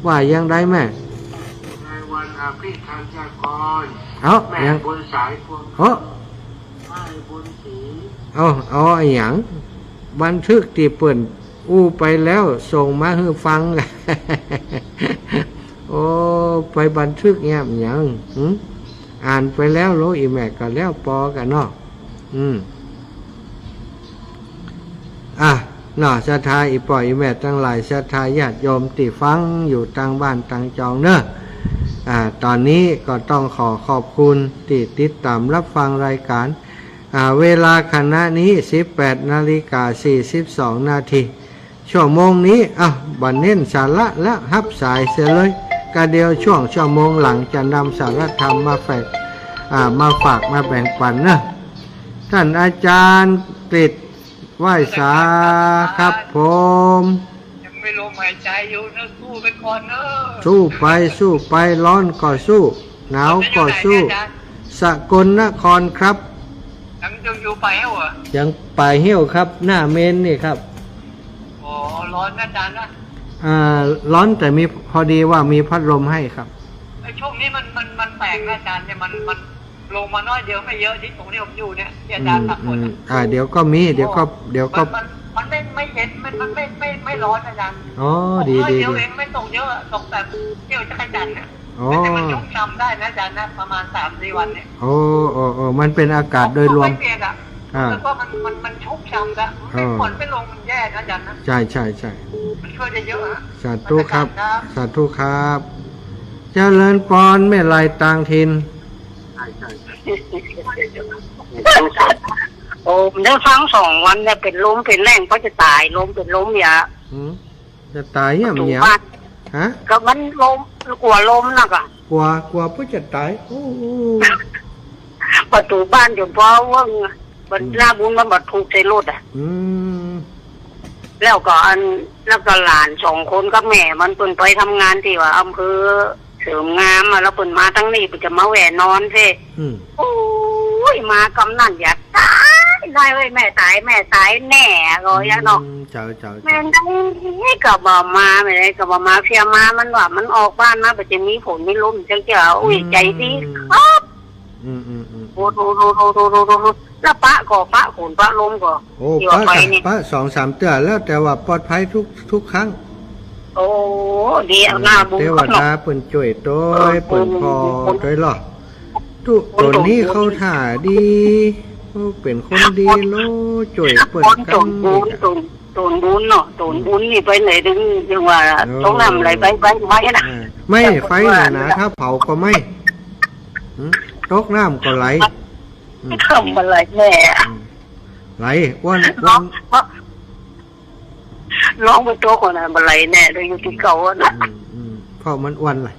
ว่ายังไดแม่ อุไรวัน อภิธัญญากร เอ้า แม่ ยัง บุญสาย พวง เอ้า แม่บุญศรี เอ้า เอาอะหยัง บันทึกตี้เปิ้นอู้ไปแล้ว ส่งมาหื้อฟัง โอ้ ไปบันทึกแง้มหยัง หึ อ่านไปแล้วโล อี่แม่ก็แล้วปอกั๋นเนาะ อืม อ่ะ เนาะ ศรัทธาอี่ป้ออี่แม่ตังหลาย ศรัทธาญาติโยมตี้ฟังอยู่ตางบ้านตางจองเน้อ อ่า ต๋อนนี้ก็ต้องขอขอบคุณตี้ติดต๋ามฮับฟังรายก๋าน อ่า เวลาขณะนี้ สิบแปดนาฬิกา สี่สิบสองนาที ชั่วโมงนี้ อ่ะ บ่เน้นสาระแล้ว ฮับสายเสียเลย ก็เดี๋ยวช่วงชั่วโมงหลังจะนำสาระธรรมมาแฝก อ่า มาฝากมาแบ่งปันเน้อ ต้านอาจ๋ารย์กฤษ ไหว้สาครับผม ยังมีลมหายใจอยู่นะ สู้ไปก่อนเนอะ สู้ไป สู้ไป ฮ้อนก็สู้ หนาวก็สู้ ต๋อนนี้อยู่ไหนเนี่ยอาจ๋ารย์ สกลนครครับ ยัง ยังอยู่ป่าแฮ้วเหรอ ยังป่าแฮ้วครับ หน้าเมนนี่ครับ อ๋อ ฮ้อนนะอาจ๋ารย์นะ อ่า ฮ้อนแต่มี พอดีว่ามีพัดลมให้ครับ ไอ้ช่วงนี้มัน มัน มันแปลกนะอาจ๋ารย์เนี่ย มัน มัน ลงมาน้อยเดียวไม่เยอะ ตี้ตรงตี้ผมอยู่เนี่ย ตี้อาจ๋ารย์ปรากฏอะ อืม อืม อ่า เดี๋ยวก็มี เดี๋ยวก็ เดี๋ยวก็ มัน มัน มันไม่ ไม่เย็น มัน มันไม่ ไม่ ไม่ฮ้อนอาจ๋ารย์ อ๋อ ตก ดี น้อย ดี เดียว ดี เอง ไม่ตกเยอะ ตกแบบเตี้ยวจักจั่นน่ะ อ๋อ แต่มันชุ่มฉ่ำได้นะอาจ๋ารย์นะ ประมาณสามสี่วันเนี่ย โอ้ โอ้ โอ้ มันเป๋นอากาศโดยรวม ไม่เปียกอะ อ่า แล้วก็มัน มัน มันชุ่มฉ่ำนะ ไม่ เออ ฝนไม่ลงมันแย่นะอาจ๋ารย์นะ ใช่ ใช่ ใช่ มันช่วยได้เยอะอะ สาธุครับ อาจ๋ารย์ครับ สาธุครับ เจริญปอน แม่ลายต่างถิ่น โอ้ เดี๋ยวฟังสองวันเนี่ย เป๋นลมเป๋นแล้ง ก็จะต๋าย ลมเป๋นลมอย่า หืม จะต๋ายเนี่ย ประตู๋ เหมียว บ้าน ฮะ ก็มันลม กั๋วลมนะก่ะ กั๋ว กั๋วเปื้อจะต๋าย โอ้ ประตู๋บ้านอยู่ เพราะว่า บัด อืม หน้าบุญมันบัดผูกใส่รถอะ อืม แล้วก็อัน แล้วก็หลานสองคนกับแม่มันเปิ้นไปทำงานตี้ว่าอำเภอเสริมงามอะ แล้วเปิ้นมาตังนี้ เปิ้นจะมาแวะนอนเซ่ อืม โอ้ย มากำนั้นอย่าต๋าย ต๋ายเว้ย แม่ต๋าย แม่ต๋ายแน่ ก็อย่างเนาะ อืม เจ้า เจ้า แม่ เจ้า ไหนก็บ่มา แม่ไหนก็บ่มา เพียมา มันว่ามันออกบ้านมา บ่จะมีฝนมีลมจังเจ้า อุ้ย อืม ใจดีครับ อืม อืม อืม โอ้โห แล้วปะก็ปะฝนปะลมก็ โอ้ ตี้ว่า ปะ ไป กั๋น นี่ ปะสองสามเตื้อแล้ว แต่ว่าปลอดภัยทุก ทุกครั้ง โอ้ ดี อืม หน้าบุญ เทวดาเปิ้นจ้วยตวย เออ เปิ้นผ่อตวยลอ ตุ๊ คน ต๋นนี้ คน เข้าท่าดี โอ้ เป๋นคนดีโล จ้วยเปิ้น คน กั๋น ต๋นบุญ นี่ ต๋น ต๋นบุญเนาะ ต๋นบุญนี่ไปไหนถึง ยังว่า เออ ตกน้ำไหลไป ไป ไปนะ อ่า ไม่ ไฟน่ะนะ ถ้าเผาก็ไหม้ หืม ตกน้ำก็ไหล อืม ทำอะไรแน่ อืม ไหล อ้วน อ้วน ลองไปตกก่อนนะ บ่ไหลแน่เลย อยู่ตี้เก่าอะนะ อืม อืม เพราะมันอ้วนแหละ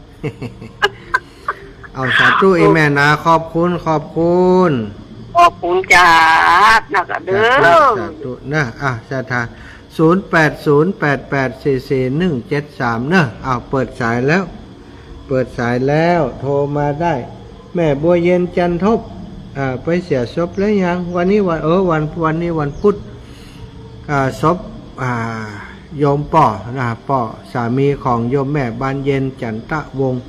เอา สาธุ เออ อี่แม่นะ ขอบคุณ ขอบคุณ ขอบคุณจ้า นะกะเด้อ สาธุ สาธุนะ อ่ะ ศรัทธา ศูนย์แปดศูนย์แปดแปดสี่สี่หนึ่งเจ็ดสาม เนอะ อ้าว เปิดสายแล้ว เปิดสายแล้ว โทรมาได้ แม่บัวเย็นจันทบ อ่า ไปเสียศพแล้วยัง วันนี้วัน เออ วัน วันนี้วันพุธ อ่า ศพ อ่า โยมป้อนะ ป้อสามีของโยมแม่บานเย็นจันทะวงศ์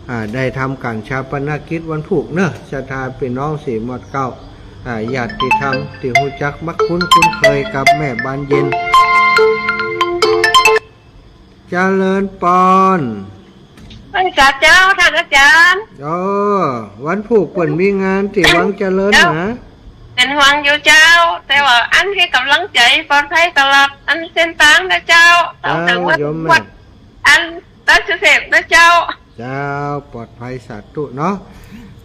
อ่า ได้ทำก๋านฌาปนกิจวันพุธเนอะ ศรัทธาปี้น้องสี่หมวดเก้า อ่า ญาติธรรมตี้ฮู้จักมักคุ้น คุ้นเคยกับแม่บานเย็น เจริญปอน ไหว้สาเจ้า ต้านอาจ๋ารย์ อ๋อ วันพูกเปิ้นมีงานตี้วังเจริญ เจ้า นะ เป๋นห่วงอยู่เจ้า แต่ว่าอันหื้อกำลังใจ๋ ปลอดภัยตลอดอันเส้นตางนะเจ้า เจ้า เจ้า เถิงวัด โยมแม่ วัดอันราชเสพนะเจ้า เจ้า ปลอดภัยสาธุเนาะ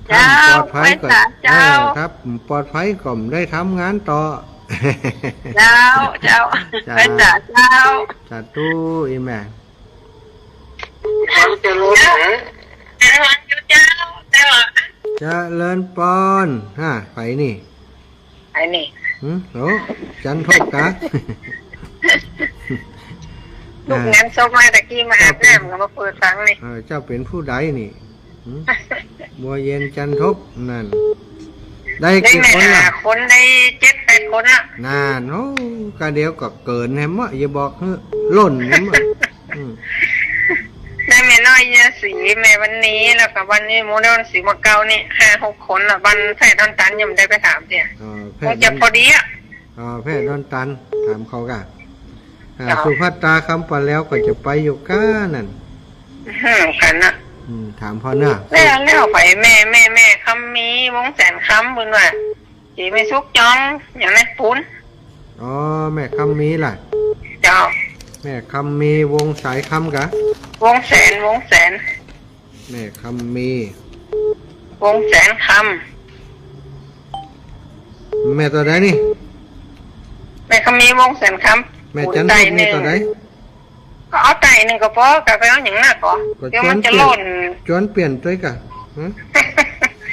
เจ้า ถ้าปลอดภัยก็ ไหว้สาเจ้า เออ ถ้าปลอดภัยก็ได้ทำงานต่อ เจ้า เจ้า เจ้า ไหว้สาเจ้า สาธุ อีแม่ เจริญนะ เจริญอยู่เจ้า เจ้า เจริญปอน ฮะ ใผนี่ ใผนี่ หึ โอ้ จันทบกะ ลุกงานศพมาตะกี้ มาอาบน้ำก็มาเปิดฟังนี่ เออ เจ้าเป๋นผู้ใดนี่ หึ บัวเย็นจันทบ นั่น ได้กี่คนล่ะ ได้แม่ห้าคน ได้เจ็ดแปดคนละ นั่น โอ้ กะเดียวก็เกิ๋นแหมเนาะ อย่าบอกหื้อ ล้นแหมเนาะ อืม ได้แม่น้อยเยียะศรี แม่วันนี้ แล้วก็วันนี้หมู่ดอนศรีหมู่เก่านี่ ห้าหกคนละ วันแพทย์ดอนตันยังบ่ได้ไปถามเตื้อ อ๋อ แพทย์ คงจะพอดีอะ อ๋อ แพทย์ดอนตัน ถามเขากะ อ่า เจ้า สุภัตตา คำปาแลวก็จะไปอยู่ก้านั่น อืม กันนะ อืม ถามพ่อเนาะ แล้ว แล้วไปแม่ แม่ แม่คำมี วงศ์แสนคำ เปิ้นว่า ตี้แม่สุขจอง อย่างนั้นปูน อ๋อ แม่คำมีล่ะ เจ้า แม่คำมี วงศ์สายคำกะ วงศ์แสน วงศ์แสน แม่คำมี วงศ์แสนคำ แม่โตใดนี่ แม่คำมี วงศ์แสนคำ แม่จันทบนี่โตใด ก็เอาไต่นึ่งก็ปอ ก็ไปเอาหยังนักก่อ ก็ เดี๋ยวมันจะล้น จวนเปลี่ยน จวนเปลี่ยนตวยกะ ฮะ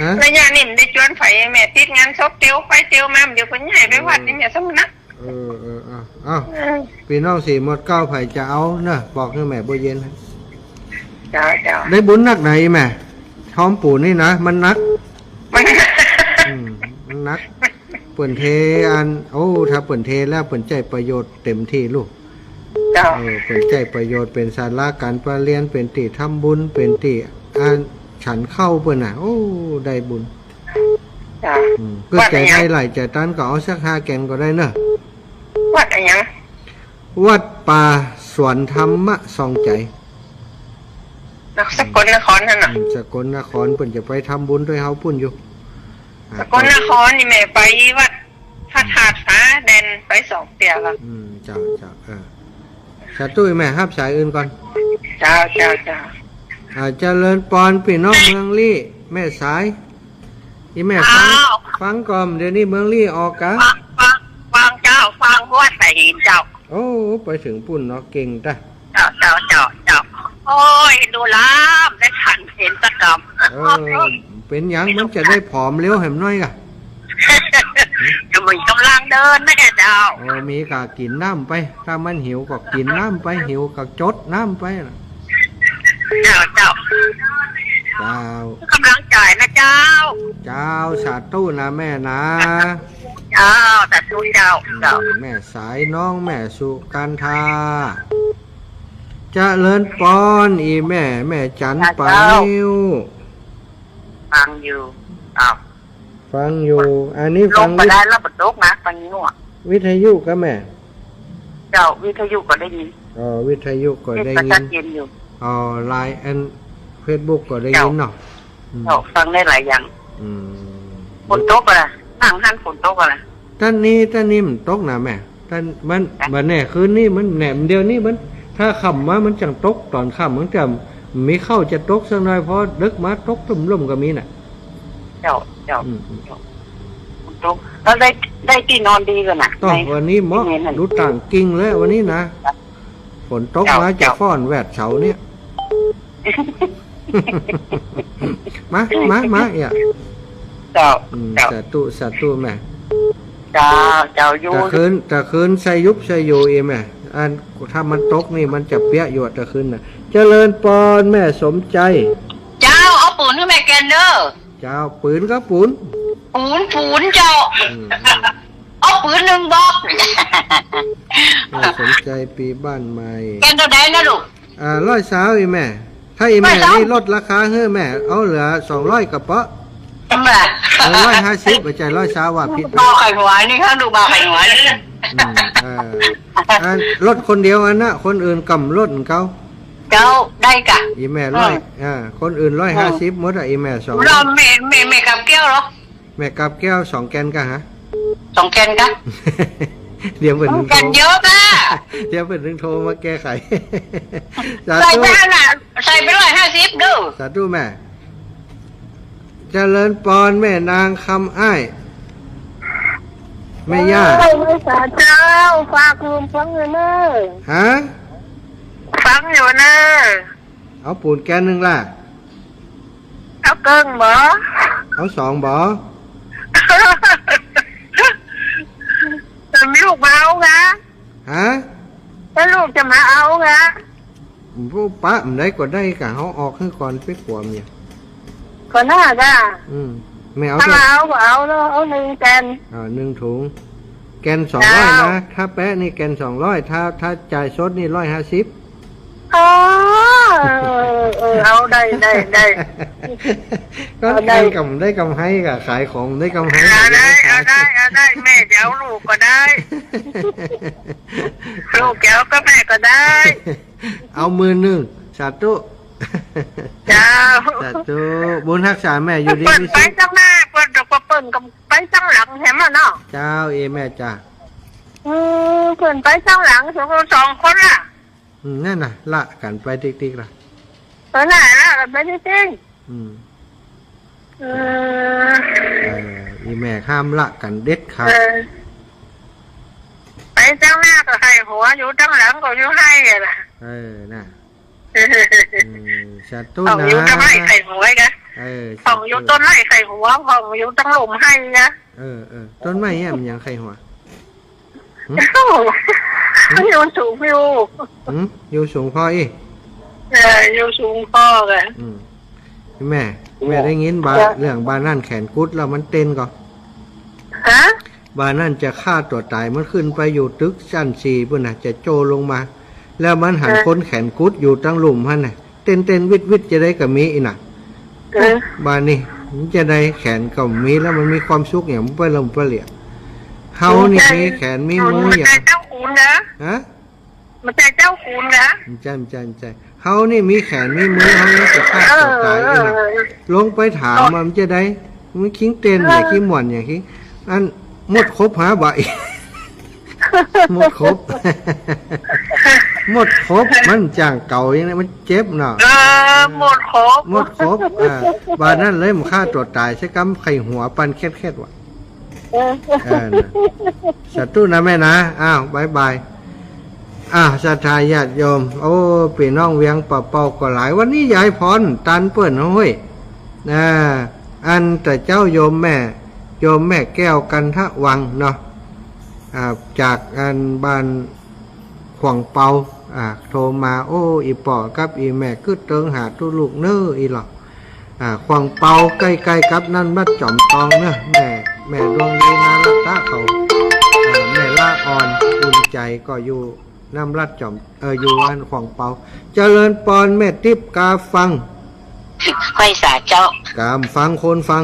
ฮะ ระยะนี้บ่ได้จวนใผ แม่ติดงานศพเตียวไปเตียวมา เดี๋ยวเปิ้นย้ายไปวัดนี่แม่สำนัก เออ เออ เอา เอา เออ ปี้น้องศรีหมู่เก่าใผจะเอาเนาะ บอกหื้อแม่บัวเย็น เจ้า เจ้า ได้บุญนักใดแม่ ทอมปู๋นี่นะ มันหนัก มันหนัก อืม มันหนัก เปิ้นเทอัน โอ้ ถ้าเปิ้นเทแล้วเปิ้นใจ๊ประโยชน์เต๋มตี้ลูก เจ้า เออ เปิ้นใจ๊ประโยชน์ เป๋นศาลาก๋านประเรียน เป๋นตี้ทำบุญ เป๋นตี้อันฉันข้าวเปิ้นน่ะ โอ้ ได้บุญ เจ้า อืม กึ๊ดใจ๋ได้หลายใจ๋ตันก็เอาสักห้าแก่นก็ได้เนาะ วัดอะหยัง วัดป่าสวนธรรมะส่องใจ๋ สกลนครนั่นน่ะ อืม สกลนคร เปิ้นจะไปทำบุญตวยเฮาปุ้นอยู่ อ่า สกลนครนี่แม่ไปวัดพระธาตุผาแด่น ไปสองเตื้อละ อืม เจ้า เจ้า เออ สาธุ แม่ฮับสายอื่นก่อน เจ้า เจ้า เจ้า อ่า เจริญปอน ปี้น้องเมืองลี้ แม่สาย อีแม่ฟัง อ้าว ฟังก่อม เดี๋ยวนี้เมืองลี้ออกกะ ฟัง ฟัง ฟังเจ้า ฟังวัดสายหินเจ้า โอ้ ไปเถิงปุ้นเนาะ เก่งตะ เจ้า เจ้า เจ้า เจ้า โอ้ย ดูล้ำ ได้ฉันเป๋นสักกำ เออ เป๋นหยัง มันจะได้ผอมเร็วแหมน้อยกะ จะมีก๋ำลังเดินนะเจ้า โอ้ มีกะกิ๋นน้ำไป ถ้ามันหิวก็กิ๋นน้ำไป หิวก็จดน้ำไปน่ะ เจ้า เจ้า เจ้า ก๋ำลังใจ๋นะเจ้า เจ้า สาธุนะแม่นะ เจ้า สาธุเจ้า อืม เจ้า แม่สาย น้องแม่สุกันทา เจริญปอน อีแม่ แม่จัน เจ้า ป๋างิ้ว ฟังอยู่ อ้าว ฟังอยู่ อันนี้ฟัง ลงไปได้แล้วบ่ตกนะ ฟังอยู่อะ วิทยุกะแม่ เจ้า วิทยุก็ได้ยิน อ๋อ วิทยุก็ได้ยิน ชัดเจนอยู่ อ๋อ ไลน์ อัน เฟซบุ๊กก็ได้ยินเนาะ เจ้า อืม เจ้า ฟังได้หลายอย่าง อืม ฝนตกอะ นั่งหั้นฝนตกอะ ต้านนี้ ต้านนี้มันตกนะแม่ ต้าน มัน จ้ะ บ่แน่ คืนนี้มันแหนม เดี๋ยวนี้มัน ถ้าค่ำมามันจั่งตก ต๋อนค่ำมันจะมีเข้าจะตกสักหน่อย พอดึกมาตกตึ้มล่มก็มีน่ะ เจ้า เจ้า อืม อืม เจ้า ตก แล้วได้ ได้ตี้นอนดีก่อนน่ะ ต้อง ใน วันนี้เหมาะ ในนั้น ดูต่างกิ่งเลยวันนี้นะ ฝนตกมา เจ้า จะ เจ้า ฟ้อนแวดเสาเนี่ย มา มา มา เอี่ย เจ้า อืม เจ้า สาธุ สาธุแม่ เจ้า เจ้า อยู่ ตะคืน ตะคืนใส่ยุบใส่อยู่อีแม่ อัน ถ้ามันตกนี่มันจะเปียกอยู่อะตะคืนน่ะ เจริญปอนแม่สมใจ๋ เจ้า เอาปืนหื้อแม่แก่นเน่อ เจ้า ปืนก็ปืน ปืน ปืนเจ้า อืม อืม เอาปืนนึ่งบอก แม่สมใจ๋ปี๋บ้านใหม่ แก่นเต้าใดนะลูก อ่า ร้อยซาวอีแม่ ถ้าอีแม่ ร้อยซาว นี่ลดราคาหื้อแม่ เอาเหลือสองร้อยกะเปาะ ทำไม เออ ร้อยห้าสิบ บ่ใจ้ร้อยซาว ว่าผิด บ่าวไข่หวานนี่ค่ะ ลูกบ่าวไข่หวานนี่ อืม เออ อันลดคนเดียวอันน่ะ คนอื่นก่ำลดเหมือนเก่า เจ้า ได้ก่ะ อี่แม่ร้อย อืม อ่า คนอื่นร้อยห้าสิบ อืม หมดอะ อี่แม่สอง แล้วแม่ แม่ แม่กาบแก้วเหรอ แม่กาบแก้วสองแก่นก่ะฮะ สองแก่นก่ะ เดี๋ยวเปิ้น สองแก่น โทร เยอะก่ะ เดี๋ยวเปิ้นถึงโทรมาแก้ไข สาธุ ใส่ไปหั่นน่ะ ใส่ไปร้อยห้าสิบเด้อ สาธุแม่ เจริญปอนแม่นางคำอ้าย แม่ย่า เจ้า ไหว้สาเจ้า ฝากลุงฟังอยู่เนอะ ฮะ ฟังอยู่เนอะ เอาปูนแก่นนึ่งล่ะ เอาเกิ่งบ่ เอาสองบ่ มันมีลูกมาเอากะ ฮะ แล้วลูกจะมาเอากะ ผู้ปะมันได้ก็ได้กะ เฮาออกหื้อก่อนไปขวมเนี่ย ก็น่าจะ อืม แม่เอา ถ้า เถอะ มาเอาก็เอาเนาะ เอานึ่งแก่น อ่า นึ่งถุง แก่นสองร้อย เจ้า นะ ถ้าแปะนี่แก่นสองร้อย ถ้า ถ้าจ่ายสดนี่ร้อยห้าสิบ อ๋อ เออ เออ เอาได้ ได้ ได้ ก็ เอาได้ แก่นกำได้กำไรกะ ขายของได้กำไร เอาได้ เอาได้ เอาได้ แม่จะเอาลูกก็ได้ ลูกจะเอาก็แม่ก็ได้ เอาหมื่นนึ่ง สาธุ เจ้า สาธุ บุญฮักษาแม่อยู่ดี เปิ้น มีสุข ไปตังหน้า เปิ้น เปิ้นก็ไปตังหลังแหมอะเนาะ เจ้า เอ แม่จ้า อืม เปิ้นไปตังหลัง สอง สองคนน่ะ อืม นั่นน่ะ ละกั๋นไปติ๊กๆ ล่ะ เออ น่ะ ละกั๋นไปติ๊กๆ อืม เออ เออ อี่แม่ห้ามละกั๋นเด็ดขาด เออ ไปตังหน้าก็ใค่หัว อยู่ตังหลังก็อยู่ไห้อะน่ะ เออ น่ะ เออ อืม สาธุ ของอยู่ นะ ต้นไม้ใค่หัวกะ เออ ของอยู่ สาธุ ต้นไม้ใค่หัว ของอยู่ตังลุ่มไห้กะ เออ เออ ต้นไม้เนี่ยมันยังใค่หัว หึ อยู่สูงอยู่ หึ อยู่สูงผ่ออี้ เออ อยู่สูงผ่อกะ อืม แม่ แม่ได้ยินบ่า เออ เรื่องบ่านั่นแขนกุดแล้วมันเต้นก่อ ฮะ บ่านั่นจะฆ่าตั๋วต๋าย มันขึ้นไปอยู่ตึกชั้นสี่ปู้นน่ะ จะโจ้ลงมา แล้วมันหัน เออ คนแขนกุดอยู่ตังลุ่มหั้นน่ะ เต้นๆ วิดๆ จะได้ก็มีอี้น่ะ เออ บ่านี่ มันจะได้แขนก็มี แล้วมันมีความสุขหยัง มันไปลำไปเหลี่ย เฮานี่ ใจ้ มีแขนมีมือหยัง มันใจ้เจ้าขุนนะ ฮะ มันใจ้เจ้าขุนนะ ใจ้ ใจ้ ใจ้ เฮานี่มีแขนมีมือ เฮานี่จะฆ่าตั๋วต๋ายอี้น่ะ เออ เออ เออ ลงไปถามว่ามันจะได้ มันคิงเต้น เออ อย่างคิงม่วนอย่างคิง อันหมดครบหาบ่าอี้ หมดครบ หมดครบ มันจ้างเก่าอย่างนี้ มันเจ็บเนาะ เออ หมดครบ หมดครบ อ่า บ่านั่นเลย มันฆ่าตั๋วต๋าย ใช้กำใค่หัวปันแคดๆ ว่ะ เออ เออ น่ะ สาธุนะแม่นะ อ้าว บ๊ายบาย อ่า ศรัทธาญาติโยม โอ้ ปี้น้องเวียงป่าเปาก็หลาย วันนี้ยายพรตันเปิ้น โอ้ย อ่า อันตะเจ้าโยมแม่ โยมแม่แก้วกันทะวังเนาะ อ่า จากอันบ้านขวางเปา อ่า โทรมา โอ้ อี่ป้อกับอี่แม่กึ๊ดเติงหาตุ๊ลูกเน้ออี่หลอ อ่า ขวางเปาใก้ๆ กับน้ำรัดจ๋อมตองเน้อ แม่ แม่ดวงดีนารัตตะเขา อ่า แม่ละอ่อนอุ่นใจ๋ก็อยู่น้ำรัดจ๋อม เออ อยู่อันขวางเปา เจริญปอนแม่ติ๊บกาฟัง ไหว้สาเจ้า กามฟังคนฟัง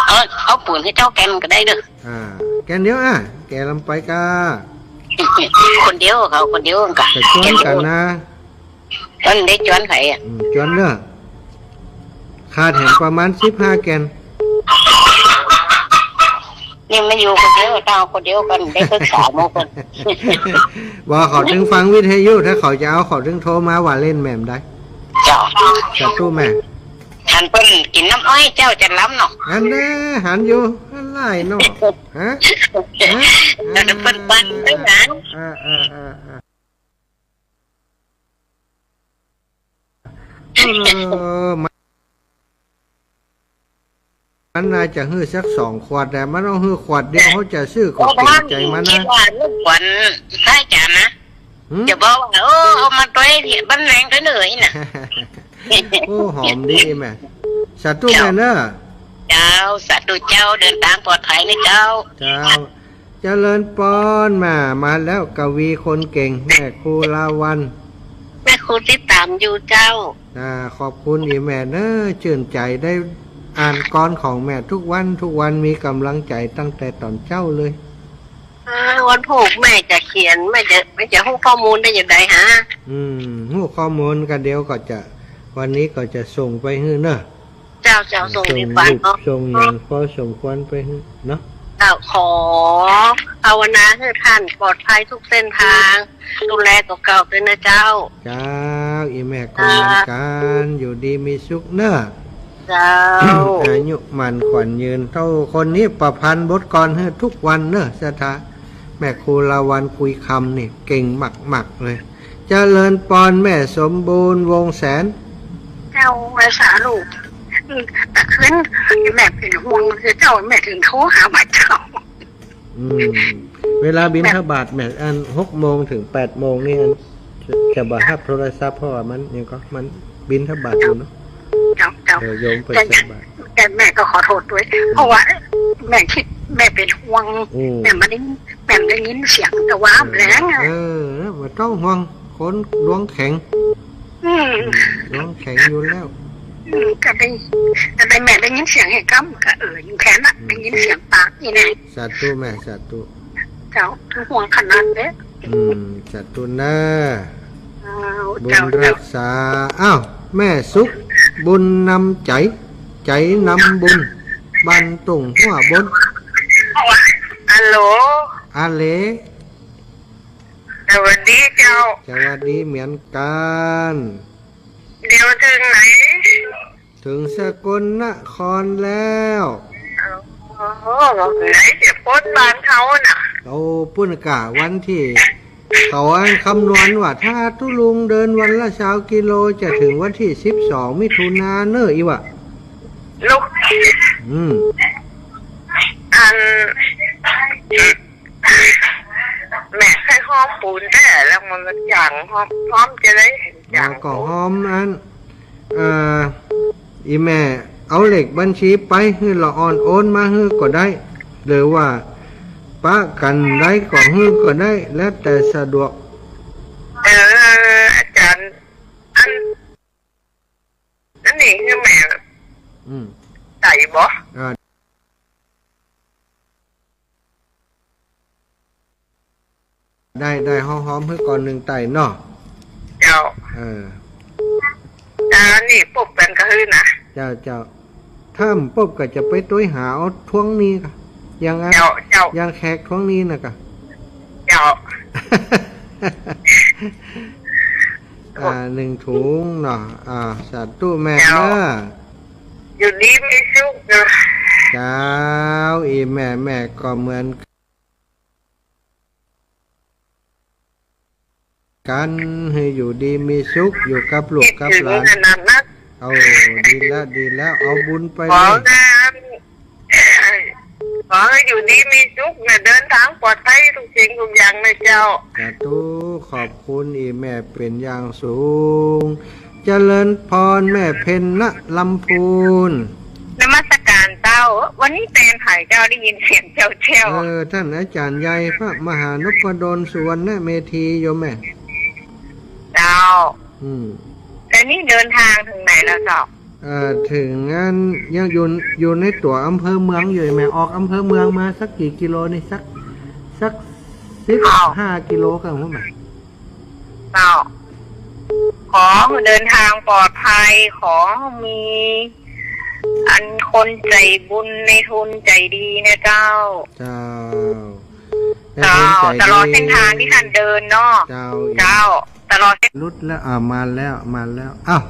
เอา เอาปูนหื้อเจ้าแก่นก็ได้เด้อ อ่า แก่นเดียวอ่ะ แก่ลำไปกา คนเดียวเขาคนเดียวกั๋น จะจวนกั๋นนะ มันได้จวนใผอ่ะ อืม จวนเน้อ ขาดแหมประมาณสิบห้าแก่น นี่มันอยู่คนเดียว เต้าคนเดียวกั๋น ได้ปรึกษาหมู่เปิ้น ว่าเขาตึงฟังวิทยุ ถ้าเขาจะเอาเขาตึงโทรมาว่าเล่นแม่มได้ เจ้า สาธุแม่ หันเปิ้นกิ๋นน้ำอ้อยเจ้าจะล้ำเนาะ อันแน่ หันอยู่ อันไล่เนาะ ฮะ ฮะ หันเปิ้นปันไปหยัง อ่า อ่า อ่า อ่า เออ มัน มันน่าจะหื้อสักสองขวดแหละ มันต้องหื้อขวดเดียว เขาจะซื้อก็เกรงใจ๋มันนะ คิดว่าลูกขวัญพระอาจ๋ารย์นะ หืม จะบอกว่า โอ้ เอามาตวยที่บ้านแหลงก็เหนื่อยน่ะ โอ้ หอมดีแม่ สาธุแม่เน้อ เจ้า สาธุเจ้า เดินตางปลอดภัยนะเจ้า เจ้า เจริญปอน มา มาแล้ว กวีคนเก่ง แม่ครูลาวัณ แม่ครูติดต๋ามอยู่เจ้า อ่า ขอบคุณอี่แม่เน้อ จื้นใจ๋ได้อ่านกลอนของแม่ทุกวัน ทุกวัน มีก๋ำลังใจ๋ตั้งแต่ต๋อนเจ๊าเลย เออ วันพูกแม่จะเขียน แม่จะ แม่จะฮู้ข้อมูลได้อย่างใดฮะ อืม ฮู้ข้อมูลก็เดี๋ยวก็จะ วันนี้ก็จะส่งไปหื้อเนอะ เจ้า เจ้า เออ ส่ง ส่ง เดี๋ยวไป ส่ง เนาะ ส่งหยังพอสมควรไปหื้อเนาะ เจ้า ขอภาวนาให้ท่านปลอดภัยทุกเส้นทาง ดูแลตั๋วเก่าด้วยนะเจ้า เจ้า อีแม่ก็เหมือนกั๋น อยู่ดีมีสุขเนอะ เจ้า อายุหมั้นขวัญยืน เต้าคนนี้ประพันธ์บทกลอนหื้อทุกวันเนอะ ศรัทธา แม่ครูลาวัณ กุยคำ นี่เก่งมากๆ เลย เจริญปอนแม่สมบูรณ์ วงศ์แสน เจ้า ไหว้สาลูก อืม ตะคืนแม่เป๋นห่วงเจ้า แม่ถึงโทรหาบ่าเจ้า อืม เวลาบิณฑบาตแม่ อันหกโมงถึงแปดโมงนี่ อันจะบ่ฮับโทรศัพท์ เพราะว่ามันยังก็ มันบิณฑบาตอยู่เนาะ เจ้า เจ้า เออ โยมไป แต่ ใส่บาตร แต่แม่ก็ขอโทษด้วย อืม เพราะว่าแม่คิด แม่เป๋นห่วง อืม แม่บ่ได้ แม่บ่ได้ยินเสียง แต่ว่า เออ แหลงอะ เออ บ่ต้องห่วง คนดวงแข็ง อืม อืม ดวงแข็งอยู่แล้ว อืม ก็ได้ ก็ได้แม่ได้ยินเสียงแหมก้ำ ก็ เออ อยู่แค่นั้น อืม ได้ยินเสียงปากนี่นะ สาธุแม่ สาธุ เจ้า ห่วงขนาดเลย อืม สาธุนะ เจ้า บุญ เจ้า รักษา อ้าว แม่สุข บุญนำใจ๋ ใจ๋นำบุญ บ้านตุ่งหัวบน ฮัลโหล อาเหล สวัสดีเจ้า สวัสดีเหมือนกั๋น เดี๋ยวเถิงไหน เถิงสกลนครแล้ว โอ้ ไหนจะป๊นบ้านเขาน่ะ โอ้ ปุ้นก่า วันตี้ เขาอันคำนวณว่า ถ้าตุ๊ลุงเดินวันละซาวกิโล จะเถิงวันตี้สิบสองมิถุนาเน่อ อี่วะ ลูก อืม อัน แม่ใค่ฮ้อมปูนแต๊ แล้วมันจ๋างฮ้อม ฮ้อมจะได้จ๋าง แล้วก็ฮ้อมอัน เอ่อ อี่แม่เอาเลขบัญชีไปหื้อละอ่อนโอนมาหื้อก็ได้ หรือว่าปะกั๋นได้ก็หื้อก็ได้ แล้วแต่สะดวก เออ อาจ๋ารย์ อัน อันนี้หื้อแม่ อืม ใต้บ่ อ่า ได้ ได้ ฮ้อมๆ หื้อก่อนนึ่งไต่เนาะ เจ้า เออ อันนี้ปุ๊บกั๋นก็หื้อนะ เจ้า เจ้า ถ้าบ่ปุ๊บก็จะไปตวยหาเอาทวงหนี้ก่ะ อย่างอัน เจ้า เจ้า อย่างแขกทวงหนี้น่ะก่ะ เจ้า อ่า นึ่งถุงเนาะ อ่า สาธุแม่ เจ้า เนาะ อยู่ดีมีสุขนะ เจ้า อี่แม่ แม่ก็เหมือน กั๋น หื้ออยู่ดีมีสุข อยู่กับลูกกับหลาน คิดเถิงขนาดนั้น เอา ดีแล้ว ดีแล้ว เอาบุญไปเลย ขอนะ ขอหื้ออยู่ดีมีสุขนะ เดินตางปลอดภัยทุกสิ่งทุกอย่างนะเจ้า สาธุ ขอบคุณอี่แม่เป๋นอย่างสูง เจริญปอนแม่เพ็ญ ณ ลำพูน นมัสก๋านเจ้า วันนี้เป๋นใผเจ้า ได้ยินเสียงแจ้วๆ เออ ต้านอาจ๋ารย์ใหญ่ พระมหานพดล สุวรรณเมธี โยมแม่ เจ้า อืม แต่นี่เดินตางเถิงไหนแล้วเจ้า เอ่อ เถิงอัน ยังอยู่ อยู่ในตั๋วอำเภอเมืองอยู่แม่ ออกอำเภอเมืองมาสักกี่กิโลนี่ สัก สักสิบห้ากิโลก่ะ หัวแม่ เจ้า ขอเดินตางปลอดภัย ขอมี อันคนใจ๋บุญ นายทุนใจ๋ดีนะเจ้า เจ้า เจ้า นายทุนใจ๋ดี ตลอดเส้นตางตี้ต้านเดินเนาะ เจ้า เจ้า ตลอดเส้น หลุดแล้ว อ่า มาแล้ว มาแล้ว อ้าว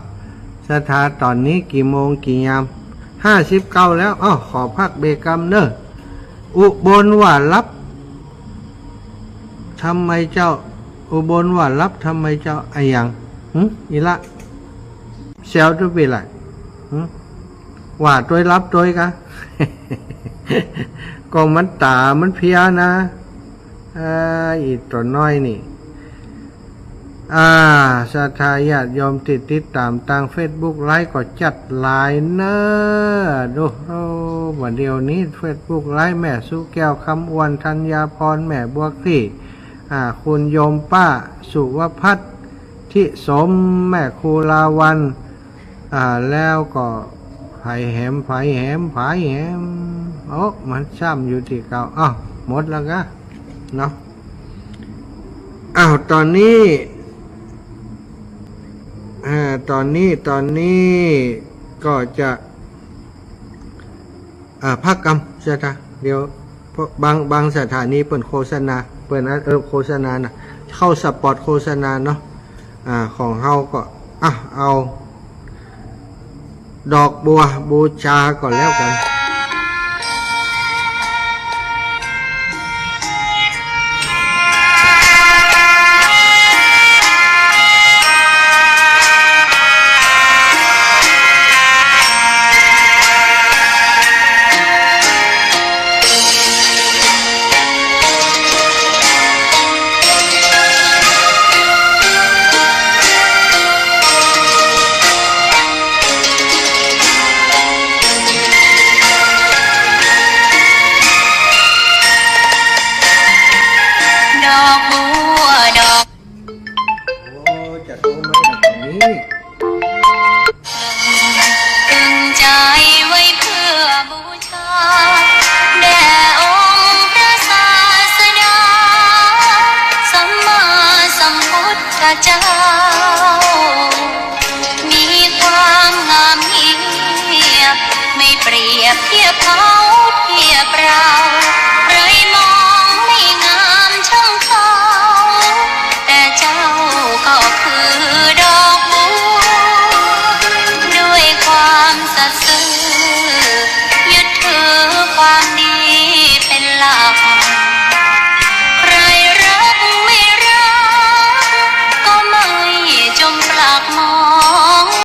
ศรัทธา ต๋อนนี้กี่โมงกี่ยาม ห้าสิบเก้าแล้ว อ้าว ขอพักเบรกกำเน่อ อุบลว่าหลับ ทำไมเจ้า อุบลว่าหลับ ทำไมเจ้า อะหยัง หึ อี่ละ แซวตุ๊ปี้ละ หึ ว่าตวยหลับตวยก่ะ ก็มันต๋ามันเพลียนะ อ่า อี่ตั๋วน้อยนี่ อ่า ศรัทธาญาติโยมตี้ติดต๋ามตางเฟซบุ๊กไลฟ์ก็จัดหลายเน่อ ดู โอ้ บ่าเดี่ยวนี้เฟซบุ๊กไลฟ์ แม่สุแก้ว คำอ้วน ธัญญาพร แม่บัวคลี่ อ่า คุณโยมป้าสุวพัฒน์ ทิสม แม่ครูลาวัณ อ่า แล้วก็ใผแหม ใผแหม ใผแหม โอ้ มันซ้ำอยู่ตี้เก่า อ้าว หมดแล้วก่ะ เนาะ อ้าว ต๋อนนี้ อ่า ต๋อนนี้ ต๋อนนี้ก็จะ อ่า พักกำศรัทธา เดี๋ยว เพราะบาง บางสถานีเปิ้นโฆษณา เปิ้น เออ โฆษณาน่ะ เข้าสปอตโฆษณาเนาะ อ่า ของเฮาก็ อ่ะ เอา ดอกบัวบูชาก่อนแล้วกั๋น